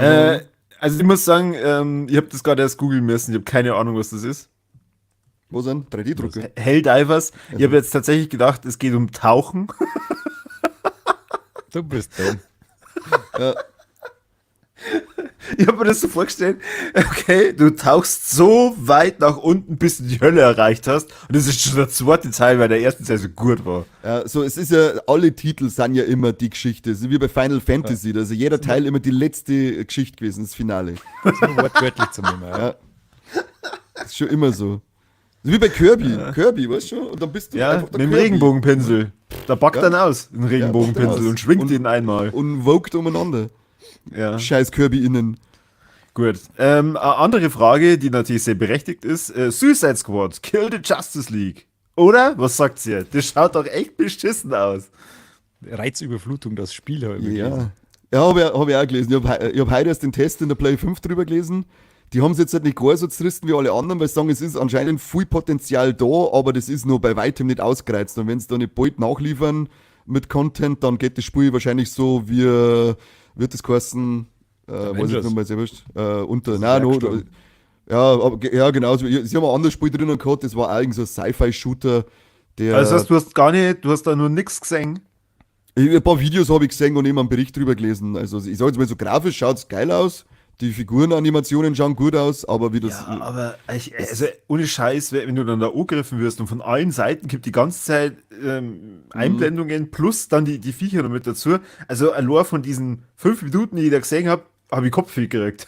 Also ich muss sagen, ich habe das gerade erst googeln müssen. Ich habe keine Ahnung, was das ist. Wo sind? 3D-Drucker. Helldivers. Ich habe jetzt tatsächlich gedacht, es geht um Tauchen. Du bist dumm. Ja. Ich habe mir das so vorgestellt, okay, du tauchst so weit nach unten, bis du die Hölle erreicht hast. Und das ist schon der zweite Teil, weil der erste Teil so gut war. Ja, so, es ist ja, alle Titel sind ja immer die Geschichte. Es ist wie bei Final Fantasy, da ist ja jeder Teil immer die letzte Geschichte gewesen, das Finale. Das ist nur wortwörtlich zu nehmen. Ja. Ja. Das ist schon immer so. Das ist wie bei Kirby. Kirby, weißt du schon? Und dann bist du Ja, einfach der mit dem Kirby. Regenbogenpinsel. Da backt Ja. dann aus, den Regenbogenpinsel, und schwingt ihn einmal. Und wogt umeinander. Ja. Scheiß Kirby-Innen. Gut. Eine andere Frage, die natürlich sehr berechtigt ist: Suicide Squad, Kill the Justice League. Oder? Was sagt ihr? Das schaut doch echt beschissen aus. Reizüberflutung, das Spiel habe ich gelesen. Ja, ja habe ich, hab ich auch gelesen. Ich habe hab heute erst den Test in der Play 5 drüber gelesen. Die haben es jetzt halt nicht gar so zerrissen wie alle anderen, weil sie sagen, es ist anscheinend viel Potenzial da, aber das ist nur bei weitem nicht ausgereizt. Und wenn sie da nicht bald nachliefern mit Content, dann geht das Spiel wahrscheinlich so wie, wird das kosten, weiß ich nicht mehr selbst, unter, nein, no, ja, aber, ja, genau. Sie haben ein anderes Spiel drinnen gehabt, das war auch so ein Sci-Fi-Shooter, der. Also, das heißt, du hast gar nicht, du hast da nur nichts gesehen. Ein paar Videos habe ich gesehen und eben einen Bericht drüber gelesen. Also ich sage jetzt mal so, grafisch schaut es geil aus. Die Figurenanimationen schauen gut aus, aber wie das. Ja, aber ich, also ohne Scheiß, wenn du dann da angegriffen wirst und von allen Seiten gibt die ganze Zeit Einblendungen plus dann die Viecher noch mit dazu. Also allein von diesen 5 Minuten, die ich da gesehen habe, habe ich Kopfweh gekriegt.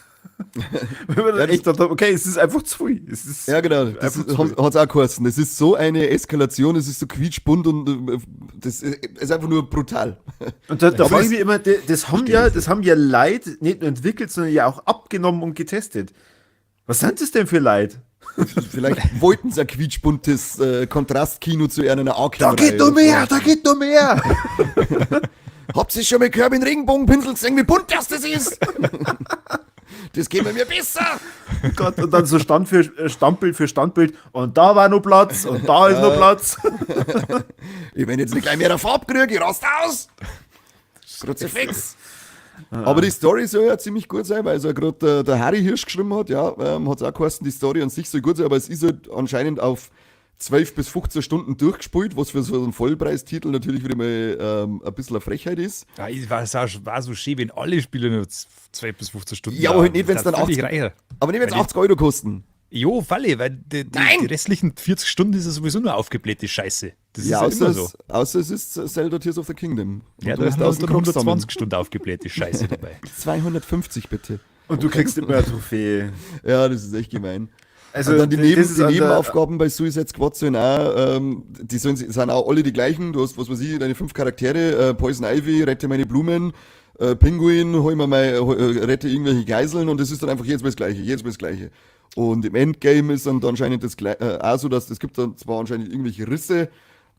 Wenn man dann echt dachte, okay, es ist einfach zu viel. Es ist Ja, genau. Das hat es auch geheißen. Das ist so eine Eskalation, es ist so quietschbunt und das ist einfach nur brutal. Und da frage ich mich immer, das haben ja Leute nicht nur entwickelt, sondern ja auch abgenommen und getestet. Was sind das denn für Leute? Vielleicht wollten sie ein quietschbuntes Kontrastkino zu einer Arkham. Da geht noch mehr, da geht noch mehr. Habt ihr schon mal Kirby in Regenbogenpinsel gesehen, wie bunt das ist? Das geht mir besser. Gott, und dann so Stand für, Standbild für Standbild und da war noch Platz und da ist noch Platz. Ich wenn jetzt nicht gleich mehr Farbe kriege, ich rast aus. Kruzifix. Aber die Story soll ja ziemlich gut sein, weil es ja gerade der Harry Hirsch geschrieben hat, ja, hat es auch geheißen, die Story an sich soll gut sein, aber es ist halt anscheinend auf 12 bis 15 Stunden durchgespielt, was für so einen Vollpreistitel natürlich wieder mal ein bisschen eine Frechheit ist. Ja, ich war, es war so schön, wenn alle Spiele nur 12 bis 15 Stunden Ja, aber halt nicht, wenn's Das dann völlig 80 reichen. Aber nicht, wenn es Weil die- 80 Euro kosten. Jo, Falle, weil die restlichen 40 Stunden ist ja sowieso nur aufgeblähte Scheiße. Das Ja, ist ja immer so. außer es ist Zelda Tears of the Kingdom. Und Ja, da sind dann Krog sammeln. 120 Stunden aufgeblähte Scheiße dabei. 250 bitte. Und du kriegst immer eine Trophäe. Ja, das ist echt gemein. Also, und dann die, Neben, die Nebenaufgaben bei Suicide Squad sind auch, die sind auch alle die gleichen. Du hast, was weiß ich, deine 5 Charaktere, Poison Ivy, rette meine Blumen, Pinguin, hol mir mal, rette irgendwelche Geiseln und das ist dann einfach jedes Mal das Gleiche, jedes Mal das Gleiche. Und im Endgame ist dann anscheinend das auch so, dass es gibt dann zwar anscheinend irgendwelche Risse,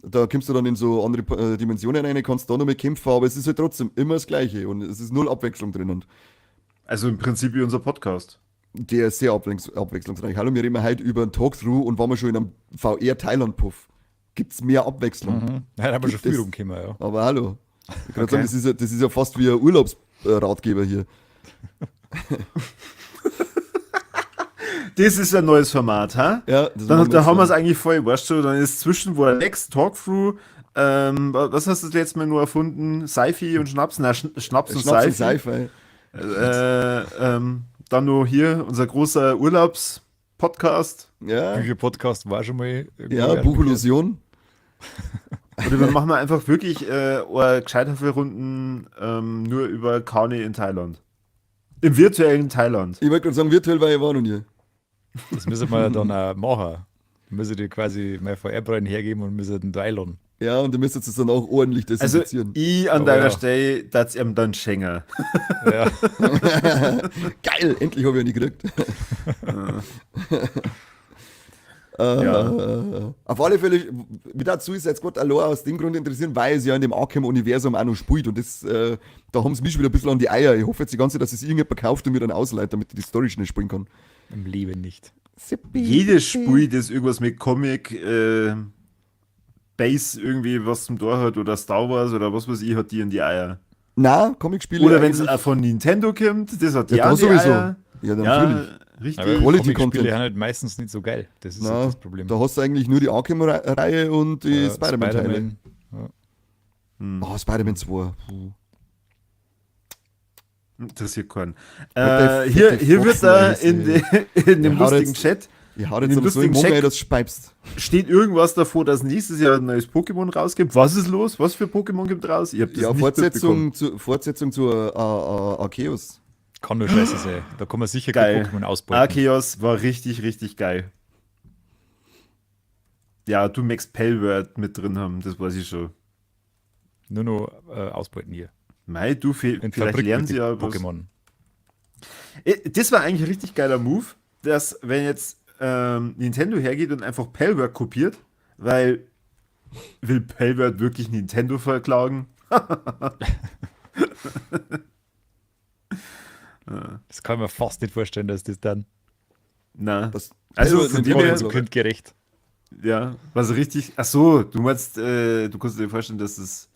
da kommst du dann in so andere Dimensionen rein, kannst da noch mit kämpfen, aber es ist halt trotzdem immer das Gleiche und es ist null Abwechslung drin. Und Also im Prinzip wie unser Podcast. Der ist sehr abwechslungsreich. Hallo, wir reden heute über einen Talkthrough und waren wir schon in einem VR-Thailand-Puff. Gibt es mehr Abwechslung? Mhm. Ja, da haben wir schon früh rumgekommen, ja. Aber hallo. Ich kann okay. sagen, das ist ja fast wie ein Urlaubsratgeber hier. Das ist ein neues Format, ha? Ja, das dann haben wir es eigentlich voll, weißt du, dann ist zwischen wo der Next Talkthrough, was hast du das letzte Mal nur erfunden? Sci-Fi und Schnaps? Na, Schnaps und Schnaps Sci-Fi. Dann nur hier unser großer Urlaubs-Podcast. Ja. Bücher-Podcast war schon mal. Ja, Buchillusion. Oder wir machen einfach wirklich gescheite Runden nur über Kani in Thailand. Im virtuellen Thailand. Ich wollte gerade sagen, virtuell war ich war noch nie. Das müssen wir dann auch machen. Müssen die quasi meine VR-Brillen hergeben und müssen den da einladen. Ja, und du müsstest es dann auch ordentlich Also desinfizieren. ich an Oh, deiner ja. Stelle, das ihm dann schenken. Ja. Geil, endlich habe ich eine gekriegt. Ja. Auf alle Fälle, mich da Suicide Squad allein aus dem Grund interessieren, weil es ja in dem Arkham-Universum auch noch spielt und das, da haben sie mich schon wieder ein bisschen an die Eier. Ich hoffe jetzt die ganze Zeit, dass es irgendjemand kauft und mir dann ausleiht, damit ich die Story schnell spielen kann. Im Leben nicht. Jedes Spiel, das irgendwas mit Comic, Base irgendwie was zum Tor hat oder Star Wars oder was weiß ich, hat die in die Eier. Na, Comicspiele. Oder wenn es eigentlich- auch von Nintendo kommt, das hat die ja, auch da die sowieso. Eier. Ja, natürlich. Ja, richtig. Aber Quality Comicspiele Content. sind halt meistens nicht so geil. Das ist Na, halt das Problem. Da hast du eigentlich nur die Arkham-Reihe und die Ja, Spider-Man-Teile. Spider-Man. Ja. Oh, Spider-Man 2. Puh. Interessiert keinen. Der Hier fette hier wird da Foxen, in, in dem Der haut lustigen jetzt- Chat Ich hau In jetzt dem aber so im lustigen Mund, Check- ey, dass du speibst. steht irgendwas davor, dass nächstes Jahr ein neues Pokémon rausgibt. Was ist los? Was für Pokémon gibt raus? Ich hab das Ja, nicht mitbekommen. Fortsetzung zu Arceus. Kann nur scheiße sein. Da kann man sicher kein Geil. Pokémon ausbeuten. Arceus war richtig, richtig geil. Ja, du Max Pellworth mit drin haben, das weiß ich schon. Nur noch ausbeuten hier. Mei, du, In vielleicht Fabrik lernen mit sie den ja was. Pokémon. Das war eigentlich ein richtig geiler Move, dass wenn jetzt Nintendo hergeht und einfach Palworld kopiert, weil will Palworld wirklich Nintendo verklagen? Das kann ich mir fast nicht vorstellen, dass das dann Na, Das Also Palworld von dem Nintendo her- so kindgerecht. ja, was richtig. Ach so, du meinst, du kannst dir vorstellen, dass es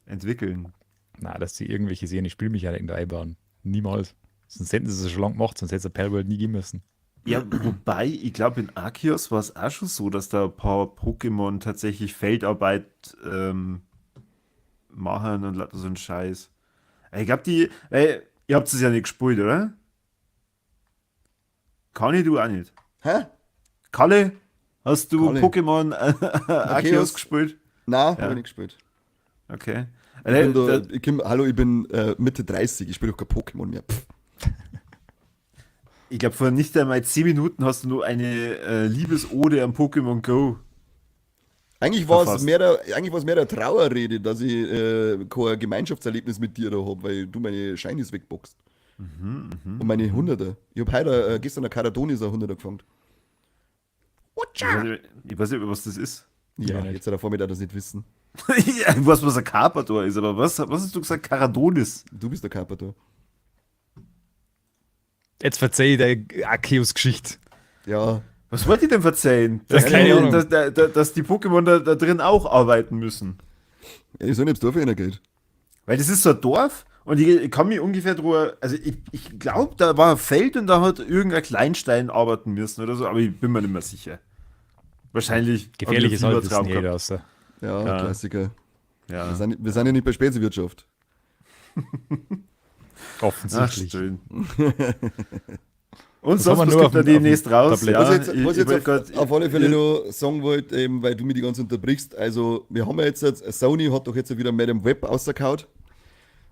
entwickeln. Na, dass sie irgendwelche sehende Spielmechaniken da einbauen. Niemals. Sonst hätten sie es schon lange gemacht, sonst hätte es ein Palworld nie geben müssen. Ja, wobei, ich glaube, in Arceus war es auch schon so, dass da ein paar Pokémon tatsächlich Feldarbeit machen und lauter so ein Scheiß. Ich glaube, die, weil, ihr habt es ja nicht gespielt, oder? Kani, du auch nicht. Hä? Kalle, hast du Kalle. Pokémon Arceus gespielt? Nein, hab ich nicht gespielt. Okay. Ich bin da, Da, ich komm, hallo, ich bin Mitte 30, ich spiele doch kein Pokémon mehr. Pff. ich glaube, vor nicht einmal 10 Minuten hast du nur eine Liebesode am Pokémon Go. Eigentlich war es Verfasst. mehr der, eigentlich war es mehr der Trauerrede, dass ich kein Gemeinschaftserlebnis mit dir da habe, weil du meine Shinies wegboxt. Und meine Hunderter. Ich habe heute gestern eine Karadonis ein Hunderter gefangen. Ich weiß nicht, was das ist. Ja, Ja, nicht. jetzt hat der Vormittag das nicht wissen. Ja, ich weiß, was ein Carpador ist, aber was hast du gesagt? Karadonis. Du bist der Carpador. Jetzt verzeih ich deine Arceus-Geschichte. Ja, Was wollt ihr denn verzeihen? Dass, Ja, keine die, Ahnung. dass die Pokémon da drin auch arbeiten müssen. ich soll nicht ins Dorf geht. Weil das ist so ein Dorf und ich kann mich ungefähr drüber, also ich glaube, da war ein Feld und da hat irgendein Kleinstein arbeiten müssen oder so, aber ich bin mir nicht mehr sicher. Wahrscheinlich hab ich Gefährliches einen Halbwissen Fiebertraum hier gehabt. draußen. Ja, Ja. Klassiker. Ja. Wir sind ja nicht bei Speziwirtschaft. Ach, Offensichtlich. schön. Und Das sonst, haben wir was nur kommt auf da dem- auf dem demnächst raus? Tablett. Ja, Was ich jetzt, was ich jetzt wollt grad- auf alle Fälle noch sagen wollte, eben, weil du mich die ganze Zeit unterbrichst, also wir haben ja jetzt, Sony hat doch jetzt wieder Madame Web rausgehauen.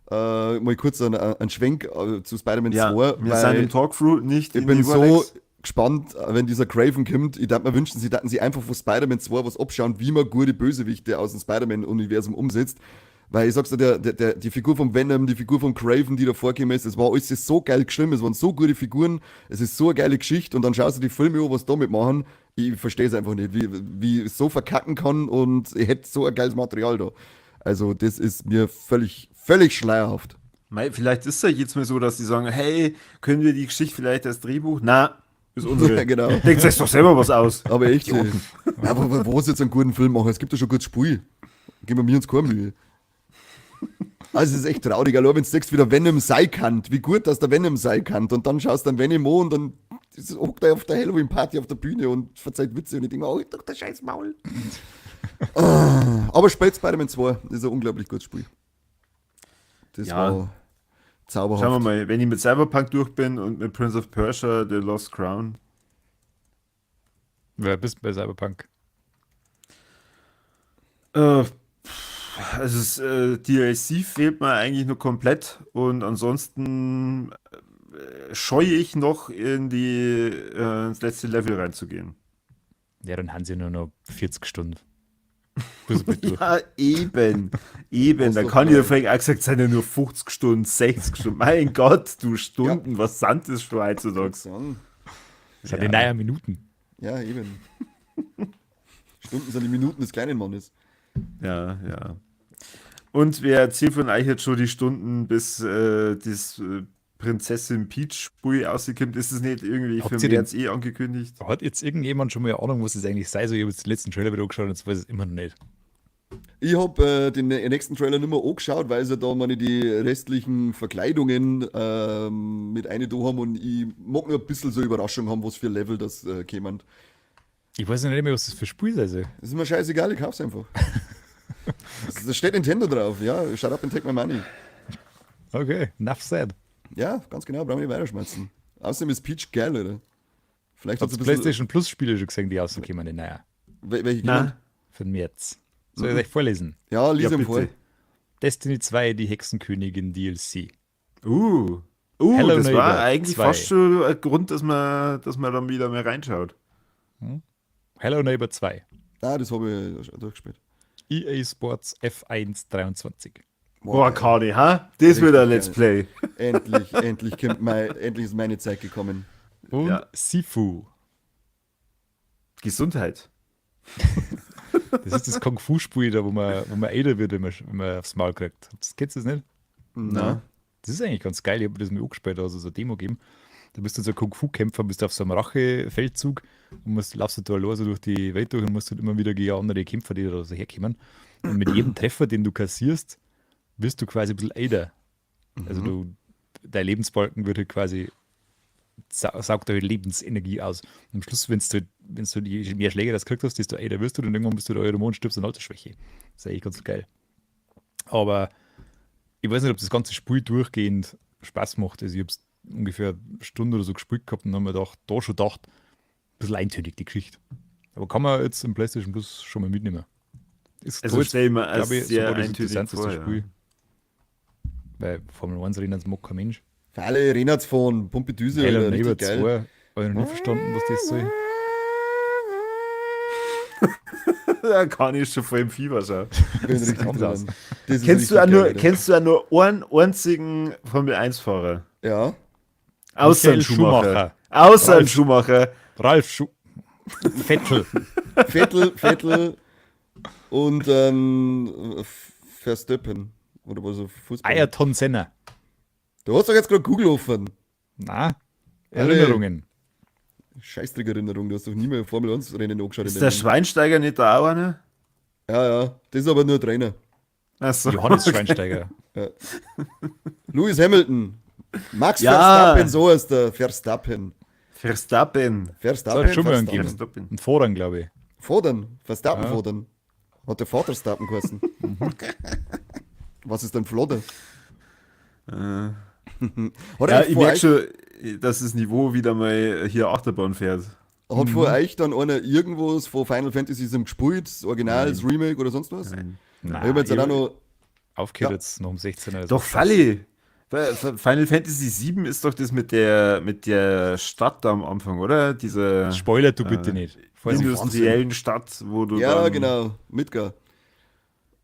Mal kurz einen Schwenk zu Spider-Man ja, 2. wir weil sind im Talkthrough, nicht ich in bin so Ivorlex. gespannt, wenn dieser Craven kommt. Ich darf mir wünschen, sie daten sich einfach von Spider-Man 2 was abschauen, wie man gute Bösewichte aus dem Spider-Man-Universum umsetzt. Weil ich sag's dir, die Figur von Venom, die Figur von Craven, die da vorgekommen ist, es war alles so geil geschrieben, es waren so gute Figuren, es ist so eine geile Geschichte und dann schaust du die Filme an, was damit machen. Ich verstehe es einfach nicht, wie ich so verkacken kann und ich hätte so ein geiles Material da. Also das ist mir völlig, völlig schleierhaft. Mei, vielleicht ist es ja jetzt mal so, dass die sagen, hey, können wir die Geschichte vielleicht als Drehbuch? Na, ist unsere. Ja, genau. Denkt euch doch selber was aus. Aber echt, ey. Ja, aber wo ist jetzt einen guten Film machen? Es gibt ja schon gutes Spiel. Geben wir mir uns keine Mühe. Also es ist echt traurig, allein wenn du siehst, wie der Venom sein kann, wie gut, dass der Venom sein kann. Und dann schaust du dann Venom an und dann hockt er auf der Halloween-Party auf der Bühne und verzeiht Witze und ich denke mir, oh, doch der scheiß Maul. Ah, aber spielt Spider-Man 2, das ist ein unglaublich gutes Spiel. Das Ja. war zauberhaft. Schauen wir mal, wenn ich mit Cyberpunk durch bin und mit Prince of Persia, The Lost Crown. Wer bist bei Cyberpunk? Also das DLC fehlt mir eigentlich nur komplett und ansonsten scheue ich noch ins letzte Level reinzugehen. Ja, dann haben sie nur noch 40 Stunden. Ja, eben. Eben. Da kann ich ja vorhin auch gesagt, sind ja nur 50 Stunden, 60 Stunden. Mein Gott, du Stunden, ja. Was sind das schon heutzutage? Das sind die neuen Minuten. Ja, eben. Stunden sind die Minuten des kleinen Mannes. Ja, ja. Und wer erzählt von euch jetzt schon die Stunden, bis das Prinzessin Peach-Spiel rauskommt? Ist es nicht irgendwie Habt für März eh angekündigt? Hat jetzt irgendjemand schon mal eine Ahnung, was das eigentlich sei? So, ich habe jetzt den letzten Trailer wieder angeschaut und jetzt weiß ich es immer noch nicht. Ich habe den nächsten Trailer nicht mehr angeschaut, weil sie da meine die restlichen Verkleidungen mit eine da haben und ich mag nur ein bisschen so Überraschung haben, was für Level das kämen. Ich weiß noch nicht mehr, was das für Spiel ist. Also. Das ist mir scheißegal, ich kauf's einfach. Da steht Nintendo drauf, ja. Shut up and take my money. Okay, enough said. Ja, ganz genau, brauchen wir nicht weiterschmerzen. Außerdem ist Peach geil, oder? Vielleicht hat es PlayStation Plus Spiele schon gesehen, die rausgekommen sind, naja. Welche kommen? Für den März. Soll ich euch vorlesen? Ja, lies Ja, ihm vor. bitte. Destiny 2, die Hexenkönigin DLC. Hello Das war Neighbor eigentlich 2. fast schon ein Grund, dass man dann wieder mehr reinschaut. Hello Neighbor 2. Ah, das habe ich schon durchgespielt. EA Sports F1 23. Boah, Kani, ha? Das wird ein Let's Play. Endlich, endlich ist meine Zeit gekommen. Und Ja. Sifu. Gesundheit. Das ist das Kung-Fu-Spiel da, wo man älter wird, wenn man aufs Maul kriegt. Das, kennst du das nicht? Na? Das ist eigentlich ganz geil. Ich habe das mir angespielt, also so eine Demo gegeben. Da bist du so ein Kung-Fu-Kämpfer, bist auf so einem Rachefeldzug und laufst du da allein so durch die Welt durch und musst halt immer wieder gegen andere Kämpfer, die da so herkommen. Und mit jedem Treffer, den du kassierst, wirst du quasi ein bisschen älter. Also dein Lebensbalken wird halt quasi, saugt halt Lebensenergie aus. Und am Schluss, wenn's du die mehr Schläge das gekriegt hast, desto älter wirst du und irgendwann bist du da alter Mann und stirbst an Altersschwäche. Das ist eigentlich ganz geil. Aber ich weiß nicht, ob das ganze Spiel durchgehend Spaß macht. Also ich habe es ungefähr eine Stunde oder so gespielt gehabt und habe mir gedacht, da schon gedacht, ein bisschen eintönig die Geschichte. Aber kann man jetzt im PlayStation Plus schon mal mitnehmen. Ist Also da jetzt, stell ich mir als glaub ich, sehr sogar das eintönig interessanteste vor, ja. Spiel. Weil Formel 1 Rennen mag kein Mensch. Für alle Rennrad fahren, Pumpe Düse, Hello Alter, Neighbor richtig geil. 2, habe ich noch nie verstanden, was das soll. Da kann ich schon voll im Fieber schauen. Ich bin richtig kommt drin. aus. Das ist Kennst du, richtig auch nur, geil, Alter. kennst du auch nur einen einzigen Formel 1-Fahrer? Ja. Außer Michael ein Schumacher. Schumacher. Außer ein Ralf. Schumacher. Ralf Schu Vettel. Vettel, Vettel und Verstappen. Oder was so Fußball. Ayrton Senna. Du hast doch jetzt gerade Google offen. Na, Alle. Erinnerungen. Scheißdreck Erinnerung, du hast doch nie mehr Formel 1 Rennen angeschaut. in Ist deinem der Leben. Schweinsteiger nicht da auch einer? Ja, ja, das ist aber nur Trainer. Achso. Johannes Schweinsteiger. Lewis Hamilton. Max Ja. Verstappen, so ist der Verstappen. Verstappen. Verstappen. Das hat schon mal einen Verstappen. gegeben. Verstappen. Ein Vorrang, glaube ich. Fodern. Verstappen Ja. fodern. Hat der Vater Stappen geheißen. Was ist denn Flodder? Hat Ja, eigentlich ich vor merke euch, schon, dass das Niveau wieder mal hier Achterbahn fährt. hat vor euch dann einer irgendwas von Final Fantasy VII gespielt? Das Original, das Remake oder sonst was? Nein. Nein, Ich hab jetzt auch noch. aufgehört Ja. jetzt noch um 16 Uhr. Doch, Falli. Final Fantasy VII ist doch das mit der Stadt da am Anfang, oder? Diese Spoiler du bitte nicht. Vorsicht. industriellen Stadt, wo du Ja, dann, genau. Midgar.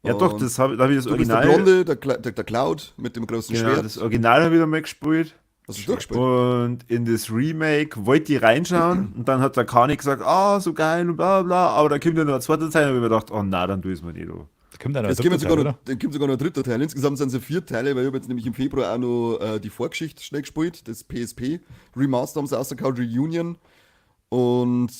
Ja, doch, Und das hab, da habe ich das Du bist der Original. Blonde, der Cloud mit dem großen Genau, Schwert. das Original habe ich da mal gespielt. Hast du durchgespielt? Und in das Remake wollte ich reinschauen und dann hat der Kani gesagt, ah, so geil und bla bla, aber da kommt ja noch ein zweiter Teil und habe ich mir gedacht, oh na, dann tu ich es mir nicht an. Da kommt auch noch ein Es dritter kommt sogar, Teil, noch, oder? dann kommt sogar noch ein dritter Teil. Insgesamt sind es ja vier Teile, weil ich habe jetzt nämlich im Februar auch noch die Vorgeschichte schnell gespielt, das PSP Remaster haben sie rausgehauen, Reunion. Und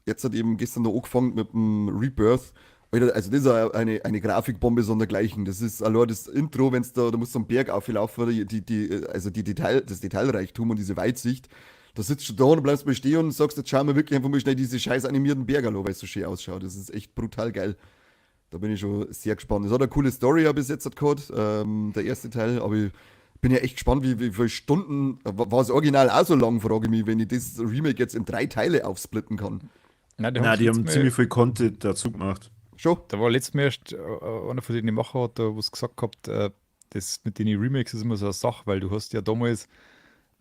jetzt hat eben gestern noch angefangen mit dem Rebirth. Alter, also das ist eine Grafikbombe sondergleichen. Das ist allein das Intro, wenn da, da musst du am Berg auflaufen, also das Detailreichtum und diese Weitsicht. Da sitzt du da und bleibst mal stehen und sagst, jetzt schauen wir wirklich einfach mal schnell diese scheiß animierten Berge an, weil es so schön ausschaut. Das ist echt brutal geil. Da bin ich schon sehr gespannt. Es hat eine coole Story ja bis jetzt gehabt, der erste Teil, aber ich bin ja echt gespannt, wie viele Stunden, war das Original auch so lang, frage ich mich, wenn ich das Remake jetzt in drei Teile aufsplitten kann. Nein, die Na, die letztes haben Mal- ziemlich viel Content dazu gemacht. Schon? Da war letztes Mal erst einer von denen Macher hat da was gesagt gehabt, Das mit den Remakes ist immer so eine Sache, weil du hast ja damals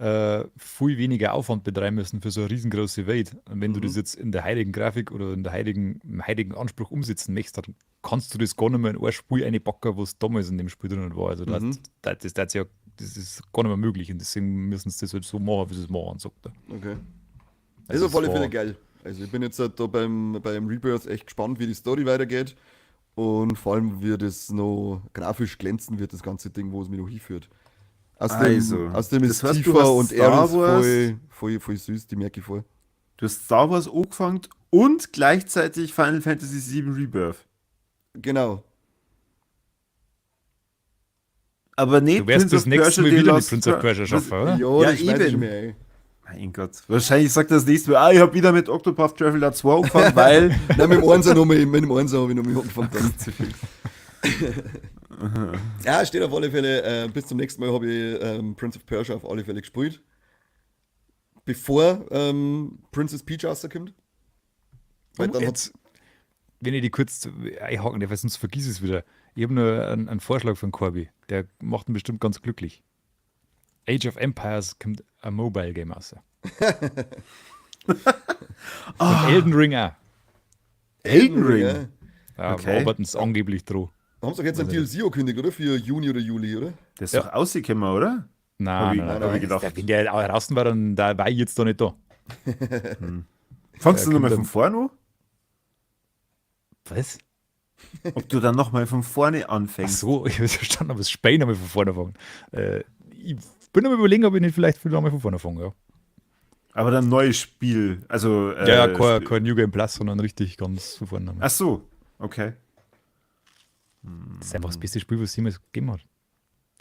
viel weniger Aufwand betreiben müssen für so eine riesengroße Welt. Und wenn du das jetzt in der heutigen Grafik oder in der heutigen, im heutigen Anspruch umsetzen möchtest, dann kannst du das gar nicht mehr in ein Spiel einpacken, was damals in dem Spiel drin war. Also das ist gar nicht mehr möglich und deswegen müssen sie das halt so machen, wie sie es machen, sagt er. Okay. Also ist auf alle Fälle geil. Also ich bin jetzt halt da beim Rebirth echt gespannt, wie die Story weitergeht. Und vor allem, wie das noch grafisch glänzen wird, das ganze Ding, wo es mich noch hinführt. Außerdem, Also, außerdem ist das heißt, du Tifa hast und Star Aerith Wars- voll, voll, voll süß, die merke ich voll. Du hast Star Wars angefangen und gleichzeitig Final Fantasy VII Rebirth. Genau. Aber nicht Du wirst das nächste Mal The wieder mit Lost Prince of Persia schaffen, oder? Ja, Ja, das schmeiß ich eben. mir ein. Mein Gott. Wahrscheinlich sagt er das nächste Mal, ich habe wieder mit Octopath Traveler 2 angefangen, weil. Nein, mit dem Einser noch mal, mit dem Einser habe ich noch mal angefangen. Dann. Zu viel. Ja, steht auf alle Fälle. Bis zum nächsten Mal habe ich Prince of Persia auf alle Fälle gespielt. Bevor Princess Peach rauskommt. Weil Oh, dann hat jetzt, wenn ich die kurz einhaken darf, weil sonst vergiss ich es wieder. Ich habe nur einen Vorschlag von Corby. Der macht ihn bestimmt ganz glücklich. Age of Empires kommt ein Mobile Game raus. Und Elden Ring auch. Elden Ring. Ja. Ja, Okay. arbeiten sie angeblich dran. Haben sie doch jetzt ein DLC angekündigt, oder? Für Juni oder Juli, oder? Das ist Ja. doch rausgekommen, oder? Nein, Hab ich- nein, nein, hab ich nein. gedacht. Wenn der auch draußen war, dann da war ich jetzt da nicht da. Fangst Ja, du nochmal kommt von vorne an? Was? Ob du dann nochmal von vorne Ach anfängst? so, ich habe verstanden, aber das Spein nochmal von vorne fangen. Ich bin am Überlegen, ob ich nicht vielleicht nochmal von vorne fange, ja. Aber dann neues Spiel. Also, Ja, ja, kein New Game Plus, sondern richtig ganz von vorne. Ach so, okay. Das ist einfach das beste Spiel, was es jemals gegeben hat.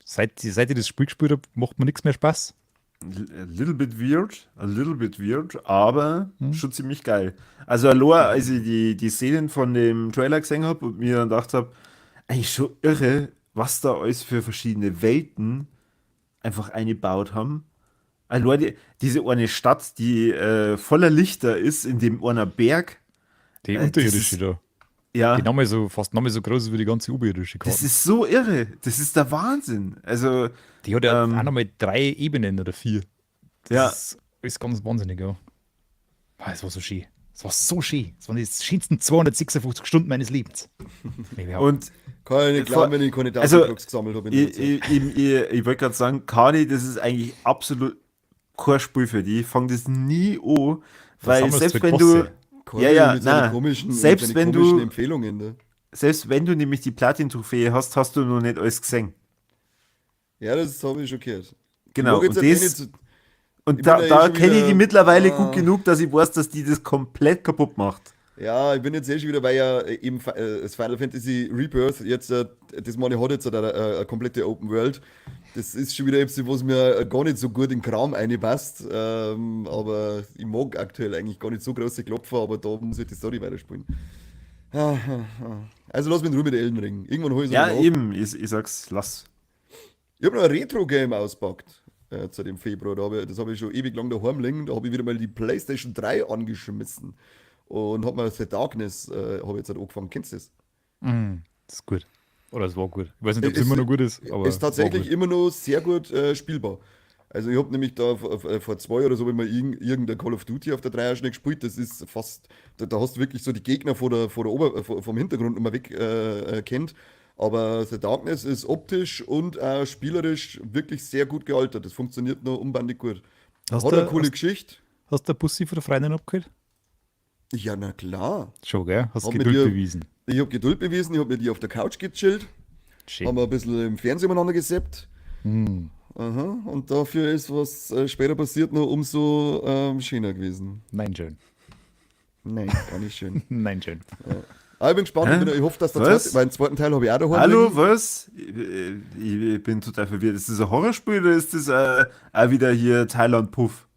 Seit ich das Spiel gespielt habe, macht mir nichts mehr Spaß. A little bit weird, a little bit weird, aber schon ziemlich geil. Also allein, als ich die Szenen von dem Trailer gesehen habe und mir dann gedacht habe, eigentlich schon irre, was da alles für verschiedene Welten einfach eingebaut haben. Allein diese eine Stadt, die voller Lichter ist, in dem einer Berg. Die Das unterirdische ist- da. Ja, Die nochmal so, fast nochmal so groß ist wie die ganze oberirdische das Karte. ist so irre. Das ist der Wahnsinn. Also, Die hat ja auch nochmal 3 Ebenen oder 4. Das ja. ist ganz wahnsinnig, ja. Ah, es war so schön. Es war so schön. Es waren die schönsten 256 Stunden meines Lebens. Nee, überhaupt. Und Kann ich nicht glauben, wenn ich keine Also, Datenblocks gesammelt habe. in der Ich, Zeit. ich wollte gerade sagen, Kani, das ist eigentlich absolut kein Spiel für die. Fang das nie an, weil sammelst selbst halt wenn Bosse. du, Corby ja, ja, mit seinen na, komischen, selbst mit seinen wenn komischen du- Empfehlungen. Ne? selbst wenn du nämlich die Platin-Trophäe hast, hast du noch nicht alles gesehen. Ja, das habe ich schon gehört. Genau. Ich mag Und, jetzt halt eh das, nicht so- und ich da, bin ja eh da schon kenne ich wieder- die mittlerweile Ah. gut genug, dass ich weiß, dass die das komplett kaputt macht. Ja, ich bin jetzt eh schon wieder, weil ja eben das Final Fantasy Rebirth jetzt, das meine hat jetzt eine komplette Open World. Das ist schon wieder etwas, was mir gar nicht so gut in den Kram reinpasst. Aber ich mag aktuell eigentlich gar nicht so große Klopfer, aber da muss ich die Story weiterspielen. Also lass mich in Ruhe mit Elden Ring. Irgendwann hol ich es Ja, noch. eben. Ich sag's, lass. Ich habe noch ein Retro-Game auspackt zu dem Februar. Das habe ich schon ewig lang daheim liegen. Da habe ich wieder mal die PlayStation 3 angeschmissen und habe mir The Darkness habe ich jetzt halt angefangen. Kennst du das? Das ist gut. Oder es war gut. Ich weiß nicht, ob es Ist- immer noch gut ist, aber Ist tatsächlich war gut. immer noch sehr gut spielbar. Also ich habe nämlich da vor 2 oder so hab ich mal irgendein Call of Duty auf der 3er schnell gespielt. Das ist fast, da hast du wirklich so die Gegner vor der, vor der Ober, vor, vom Hintergrund immer weg kennt. Aber The Darkness ist optisch und auch spielerisch wirklich sehr gut gealtert. Das funktioniert noch unbandig gut. Hast Hat du- eine coole Geschichte. Hast du der Bussi von der Freundin abgeholt? Ja, na klar. Schon, gell? Hast Hab mit Geduld ihr- bewiesen. Ich habe Geduld bewiesen, ich habe mit ihr auf der Couch gechillt. Schön. Haben wir ein bisschen im Fernsehen miteinander gesappt. Aha, und dafür ist, was später passiert, noch umso schöner gewesen. Nein, schön. Nein, gar nicht schön. Nein, schön. Aber ich bin gespannt, Hä? ich hoffe, dass der Was? zweite, weil den zweiten Teil habe ich auch daheim Hallo, liegen. was? Ich bin total verwirrt. Ist das ein Horrorspiel oder ist das auch wieder hier Thailand Puff?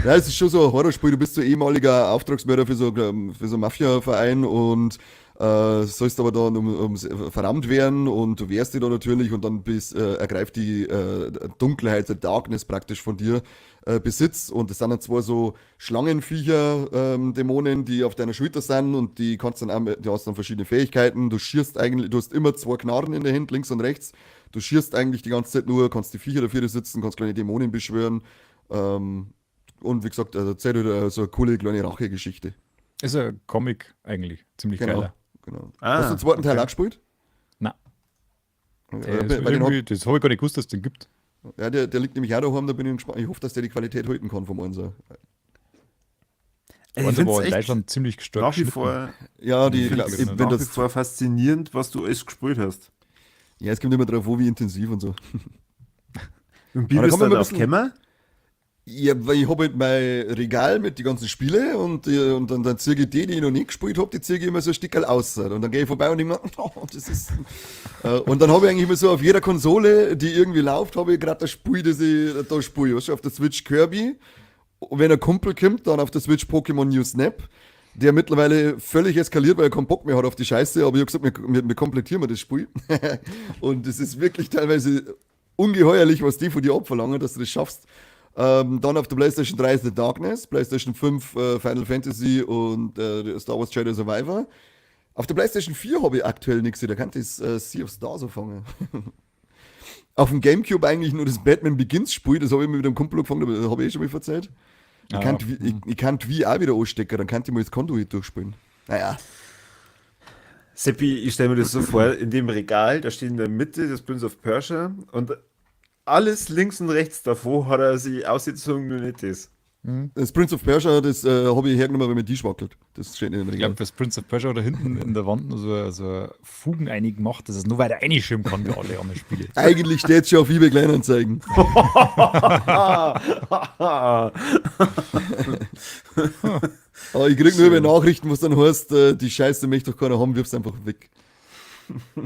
Ja, es ist schon so ein Horrorspiel. Du bist so ehemaliger Auftragsmörder für so einen Mafia-Verein und sollst aber dann verrammt werden und du wehrst dich da natürlich und dann ergreift die Dunkelheit, der Darkness praktisch von dir, Besitz. Und das sind dann zwei so Schlangenviecher, Dämonen, die auf deiner Schulter sind und die kannst dann auch, die hast dann verschiedene Fähigkeiten. Du schießt eigentlich, du hast immer zwei Knarren in der Hand, links und rechts. Du schießt eigentlich die ganze Zeit nur, kannst die Viecher dafür sitzen, kannst kleine Dämonen beschwören. Und wie gesagt, also erzählt halt so eine coole kleine Rachegeschichte. Ist ein Comic eigentlich. Ziemlich Genau. geiler. Genau. Ah, Hast du den zweiten Teil okay. auch gespielt? Nein. Bei Das habe ich gar nicht gewusst, dass es den gibt. Ja, der liegt nämlich auch daheim, da bin ich gespannt. Ich hoffe, dass der die Qualität halten kann vom Einser. Also Und ich finde war es in echt Deutschland ziemlich stark nach wie geschnitten. vor, Ja, die, ich find's ich, wenn nach wie das, vor faszinierend, was du alles gespielt hast. ja, es kommt immer drauf, wo wie intensiv und so. Und wie Aber da bist kann du man immer darauf ein bisschen- gekommen? Ja, weil ich habe halt mein Regal mit den ganzen Spiele und dann ziehe ich die, die ich noch nicht gespielt habe, die ziehe ich immer so ein Stückerl aus. Und dann gehe ich vorbei und denk mir, oh, das ist. Und dann habe ich eigentlich immer so auf jeder Konsole, die irgendwie läuft, habe ich gerade das Spiel, das ich da spiele. Weißt du, auf der Switch Kirby. Und wenn ein Kumpel kommt, dann auf der Switch Pokémon New Snap, der mittlerweile völlig eskaliert, weil er keinen Bock mehr hat auf die Scheiße, aber ich habe gesagt, wir komplettieren wir das Spiel. Und es ist wirklich teilweise ungeheuerlich, was die von dir abverlangen, dass du das schaffst. Dann auf der PlayStation 3 ist The Darkness, PlayStation 5 Final Fantasy und Star Wars Jedi Survivor. Auf der PlayStation 4 habe ich aktuell nichts, da kann ich das Sea of Stars anfangen. Auf dem Gamecube eigentlich nur das Batman Begins Spiel, das habe ich mit einem Kumpel angefangen, aber das habe ich eh schon mal erzählt. Ich Ah, kann ich kann Wii auch wieder anstecken, dann kann ich mal das Conduit durchspielen. Naja, Seppi, ich stelle mir das so vor, in dem Regal, da steht in der Mitte das Prince of Persia und alles links und rechts davor hat er sich ausgezogen, nur nicht das. das Prince of Persia, das habe ich hergenommen, weil mir die wackelt. Das steht nicht im Ich Regal. glaube, das Prince of Persia da hinten in der Wand noch so Fugen eingemacht, dass es nur weiter reinschirmen kann wie alle anderen Spiele. Eigentlich steht schon auf eBay Kleinanzeigen. Aber ich krieg nur über Nachrichten, was dann heißt, die Scheiße möchte doch keiner haben, wirf's einfach weg.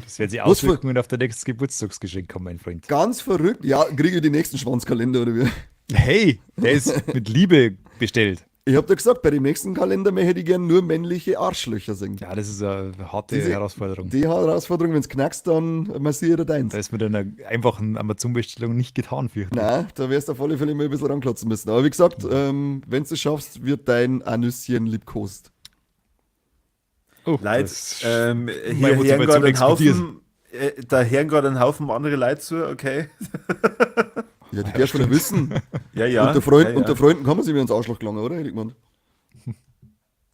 Das wird sich Was für- Auswirkungen auf dein nächstes Geburtstagsgeschenk haben, mein Freund. Ganz verrückt. Ja, kriege ich den nächsten Schwanzkalender oder wie? Hey, der ist mit Liebe bestellt. Ich hab da gesagt, bei dem nächsten Kalender möchte ich gern nur männliche Arschlöcher sehen. Ja, das ist eine harte Herausforderung. Die Herausforderung, wenn's knackst, dann massiere ich deins. Da ist mit einer einfachen Amazon-Bestellung nicht getan für. Nein, da wirst du auf alle Fälle mal ein bisschen ranklotzen müssen. Aber wie gesagt, wenn du es schaffst, wird dein Anüsschen liebkost. Oh, Leute, das- hier meine hören gerade Motivation einen Haufen, da hören gerade einen Haufen andere Leute zu, okay. Ja, die darfst du ja wissen. Ja, ja. Unter, Freund, ja, ja. unter Freunden kann man sich wieder ins Arschloch gelangen, oder? Hätte ich gemeint.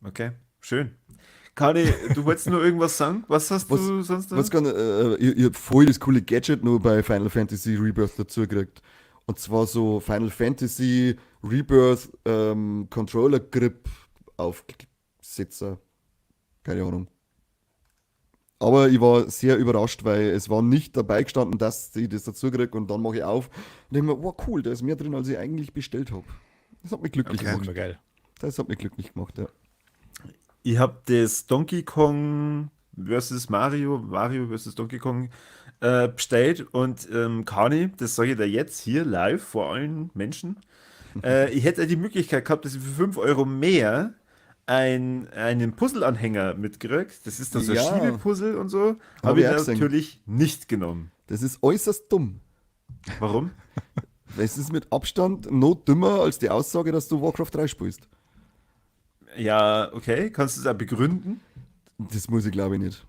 Okay, schön. Kani, du wolltest nur irgendwas sagen? Was hast du sonst noch? Was kann, ich hab voll das coole Gadget nur bei Final Fantasy Rebirth dazu gekriegt. Und zwar so Final Fantasy Rebirth Controller Grip Aufsetzer. Keine Ahnung. Aber ich war sehr überrascht, weil es war nicht dabei gestanden, dass ich das dazu kriege und dann mache ich auf und denke mir, wow, cool, da ist mehr drin, als ich eigentlich bestellt habe. Das hat mich glücklich Das ist gemacht. immer geil. Das hat mich glücklich gemacht, ja. Ich habe das Donkey Kong versus Mario, Mario versus Donkey Kong bestellt und Kani, das sage ich dir jetzt hier live vor allen Menschen, ich hätte die Möglichkeit gehabt, dass ich für 5 Euro mehr einen Puzzle-Anhänger mitkriege. Das ist dann so ein Ja. Schiebepuzzle und so. Hab Habe ich ich auch gesehen. natürlich nicht genommen. Das ist äußerst dumm. Warum? Es ist mit Abstand noch dümmer als die Aussage, dass du Warcraft 3 spielst. Ja, okay. Kannst du es auch begründen? Das muss ich, glaube ich, nicht.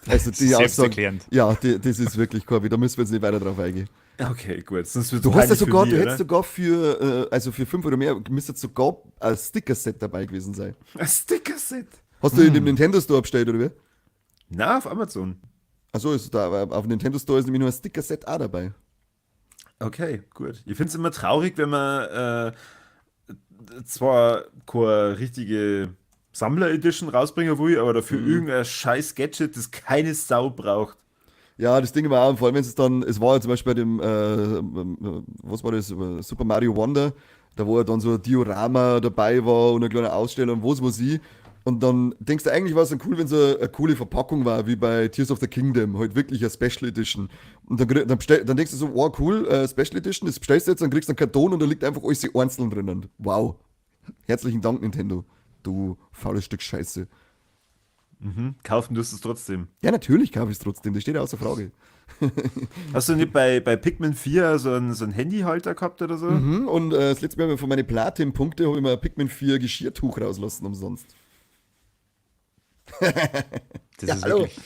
Das, also die Selbsterklärend. Aussage, ja, das ist wirklich Corby, da müssen wir jetzt nicht weiter drauf eingehen. Okay, gut. Sonst wird's Du hast ja peinlich für sogar, mich, du oder? hättest sogar für, also für 5 oder mehr, müsste sogar ein Sticker-Set dabei gewesen sein. Ein Sticker-Set. Hast du in dem Nintendo Store bestellt, oder wie? Na, auf Amazon. Achso, ist da, aber auf dem Nintendo Store ist nämlich nur ein Sticker-Set auch dabei. Okay, gut. Ich finde es immer traurig, wenn man zwar keine richtige Sammler-Edition rausbringen will, aber dafür irgendein scheiß Gadget, das keine Sau braucht. Ja, das Ding war auch, vor allem wenn es dann, es war ja zum Beispiel bei dem, was war das, Super Mario Wonder, da wo ja dann so ein Diorama dabei war und eine kleine Ausstellung und was weiß ich. Und dann denkst du, eigentlich war es dann cool, wenn so eine coole Verpackung war, wie bei Tears of the Kingdom, halt wirklich eine Special Edition. Und dann denkst du so, wow, cool, Special Edition, das bestellst du jetzt, dann kriegst du einen Karton und da liegt einfach alles einzeln drinnen. Wow. Herzlichen Dank, Nintendo. Du faules Stück Scheiße. Kaufen wirst du es trotzdem. Ja, natürlich kaufe ich es trotzdem, das steht ja außer Frage. Hast du nicht bei Pikmin 4 so einen Handyhalter gehabt oder so? Mhm, und das letzte Mal von meinen Platin-Punkte habe ich mir ein Pikmin 4 Geschirrtuch rauslassen umsonst. Das Ja, ist hallo. wirklich.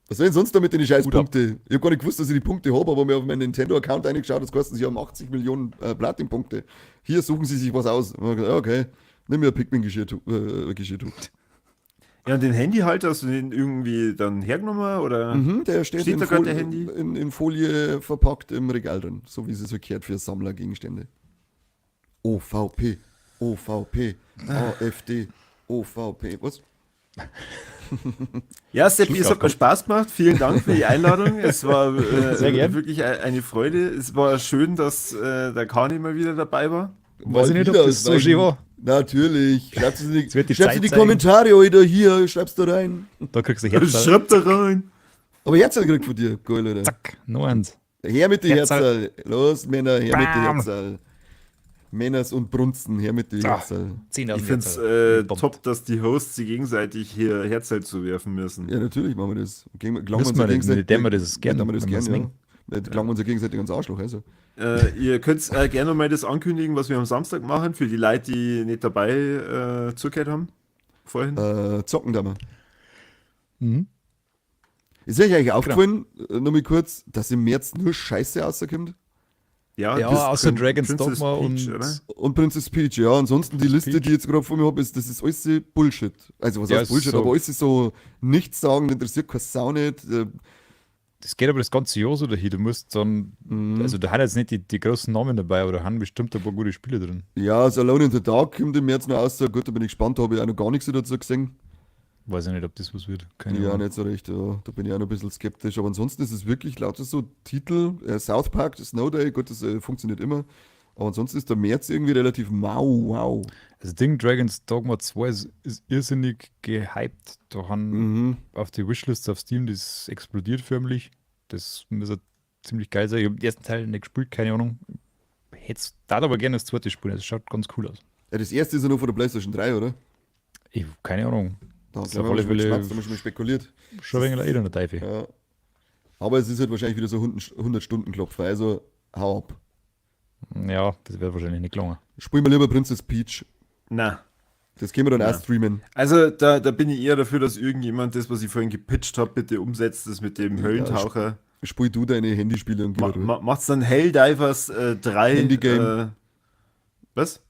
Was soll ich denn sonst damit in die scheiß Hut ab. Punkte? Ich habe gar nicht gewusst, dass ich die Punkte habe, aber mir auf meinen Nintendo-Account reingeschaut, das kostet, sie haben 80 Millionen Platin-Punkte. Hier suchen sie sich was aus. Und ich gesagt, okay, nimm mir ein Pikmin-Geschirrtuch. Geschirrtuch. Ja, und den Handyhalter hast du den irgendwie dann hergenommen? Oder? Mhm, der steht, Steht in, da grad Folie, der Handy? in Folie verpackt im Regal drin, so wie es so gehört für Sammlergegenstände. OVP, OVP, AfD, OVP. Was? Ja, Seppi, es hat mir Spaß gemacht. Vielen Dank für die Einladung. Es war Sehr gern. wirklich eine Freude. Es war schön, dass der Kani mal wieder dabei war. Weiß ich Mal nicht, ob wieder, das so weil- schön war. Natürlich. Schreib's in die, Das wird die schreib's Zeit in die zeigen. Kommentare, Alter, hier, schreib's da rein. Da kriegst du Herz. Schreib da rein. Aber Herzl kriegt von dir, geil, oder? Zack, noch eins. Her mit die Herzerl. Herzerl. Los, Männer, her mit die Bam. Herzerl. Männers und Brunzen, her mit die Ah. Herzerl. 10.000 Ich finde es Herzerl. Bombt. top, dass die Hosts sie gegenseitig hier Herzl zuwerfen müssen. Ja, natürlich machen wir das. Gegen, gelangen Müssen uns wir ja nicht, gegenseitig. mit dem wir das gern, Ja, wir das wenn wir's gern, ja. mengen. Ja, Gelangen wir uns ja gegenseitig ans Arschloch, also. Ihr könnt gerne mal das ankündigen, was wir am Samstag machen, für die Leute, die nicht dabei zugehört haben. Vorhin. Zocken da mal. Mhm. Ist euch eigentlich aufgefallen, nur mal kurz, dass im März nur Scheiße rauskommt? Ja, Ja, das außer Dragon's Princess Dogma Peach, und- oder? Und Princess Peach, ja. Ansonsten die Liste, Peach. die ich jetzt gerade vor mir habe, ist, das ist alles Bullshit. Also was Ja, heißt ist Bullshit, so. aber alles ist so nichtssagend, interessiert keine Sau nicht. Das geht aber das ganze Jahr so dahin. Du musst dann, also da haben jetzt nicht die großen Namen dabei, aber da haben bestimmt ein paar gute Spiele drin. Ja, also Alone in the Dark kommt im März noch raus. Gut, da bin ich gespannt, da habe ich auch noch gar nichts dazu gesehen. Weiß ich nicht, ob das was wird. Keine Ja, Ahnung. nicht so recht, ja. Da bin ich auch noch ein bisschen skeptisch. Aber ansonsten ist es wirklich lauter so Titel. South Park, Snow Day, gut, das funktioniert immer. Aber ansonsten ist der März irgendwie relativ mau, wow. Also Ding Dragon's Dogma 2 ist irrsinnig gehypt. Da haben auf die Wishlist auf Steam, das explodiert förmlich. Das muss ja ziemlich geil sein. Ich habe den ersten Teil nicht gespielt, keine Ahnung. Hätte da aber gerne das zweite spielen. Das schaut ganz cool aus. Ja, das erste ist ja nur von der PlayStation 3, oder? Ich, keine Ahnung. Da Ist haben auf wir alle schon mal Fälle geschmatzt, da haben wir schon mal spekuliert. schon ein wenig leider in der Teufel. Ja. Aber es ist halt wahrscheinlich wieder so 100-Stunden-Klopfer, also hau ab. Ja, das wird wahrscheinlich nicht gelungen. Spielen wir lieber Princess Peach. Na. Das können wir dann auch streamen. Also da bin ich eher dafür, dass irgendjemand das, was ich vorhin gepitcht habe, bitte umsetzt, das mit dem Höllentaucher. Spiel du deine Handyspiele und geh Ma ruhig. macht's dann Helldivers 3. Handygame. Was?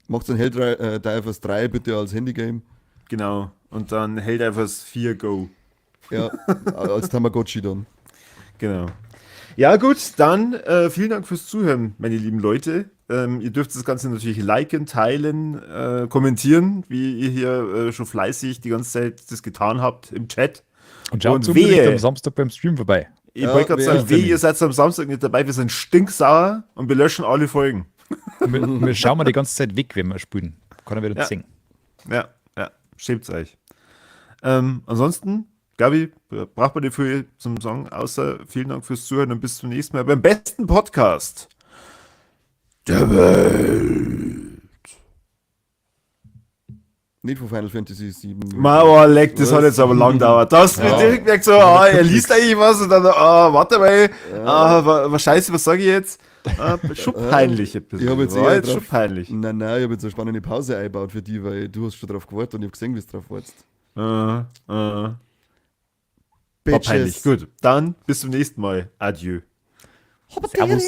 Macht's dann Helldivers 3 bitte als Handygame. Genau. Und dann Helldivers 4 Go. Ja, als Tamagotchi dann. Genau. Ja, gut, dann vielen Dank fürs Zuhören, meine lieben Leute. Ihr dürft das Ganze natürlich liken, teilen, kommentieren, wie ihr hier schon fleißig die ganze Zeit das getan habt im Chat. Und schaut Und unbedingt wehe. am Samstag beim Stream vorbei. Ich Ja, wollte gerade wer- sagen, wehe, ihr seid am Samstag nicht dabei, wir sind stinksauer und wir löschen alle Folgen. Und wir schauen mal die ganze Zeit weg, wenn wir spielen. Kann er wieder Ja. singen. Ja, ja, schämt euch. Ansonsten, Gabi, braucht man nicht viel zum Sagen, außer vielen Dank fürs Zuhören und bis zum nächsten Mal beim besten Podcast der Welt. Nicht von Final Fantasy 7. Ma, oh, leck, das Was? hat jetzt aber lang gedauert. Da hast du mir Ja. direkt gemerkt, so, ah, er liest eigentlich was und dann, ah, warte mal, ah, was scheiße, was sage ich jetzt? Ah, schon peinlich ein bisschen. Ich hab jetzt War eher jetzt schon drauf- peinlich. Nein, nein, ich habe jetzt eine spannende Pause eingebaut für die, weil du hast schon drauf gewartet und ich habe gesehen, wie du drauf wartest. War peinlich. Gut, dann bis zum nächsten Mal. Adieu. Servus.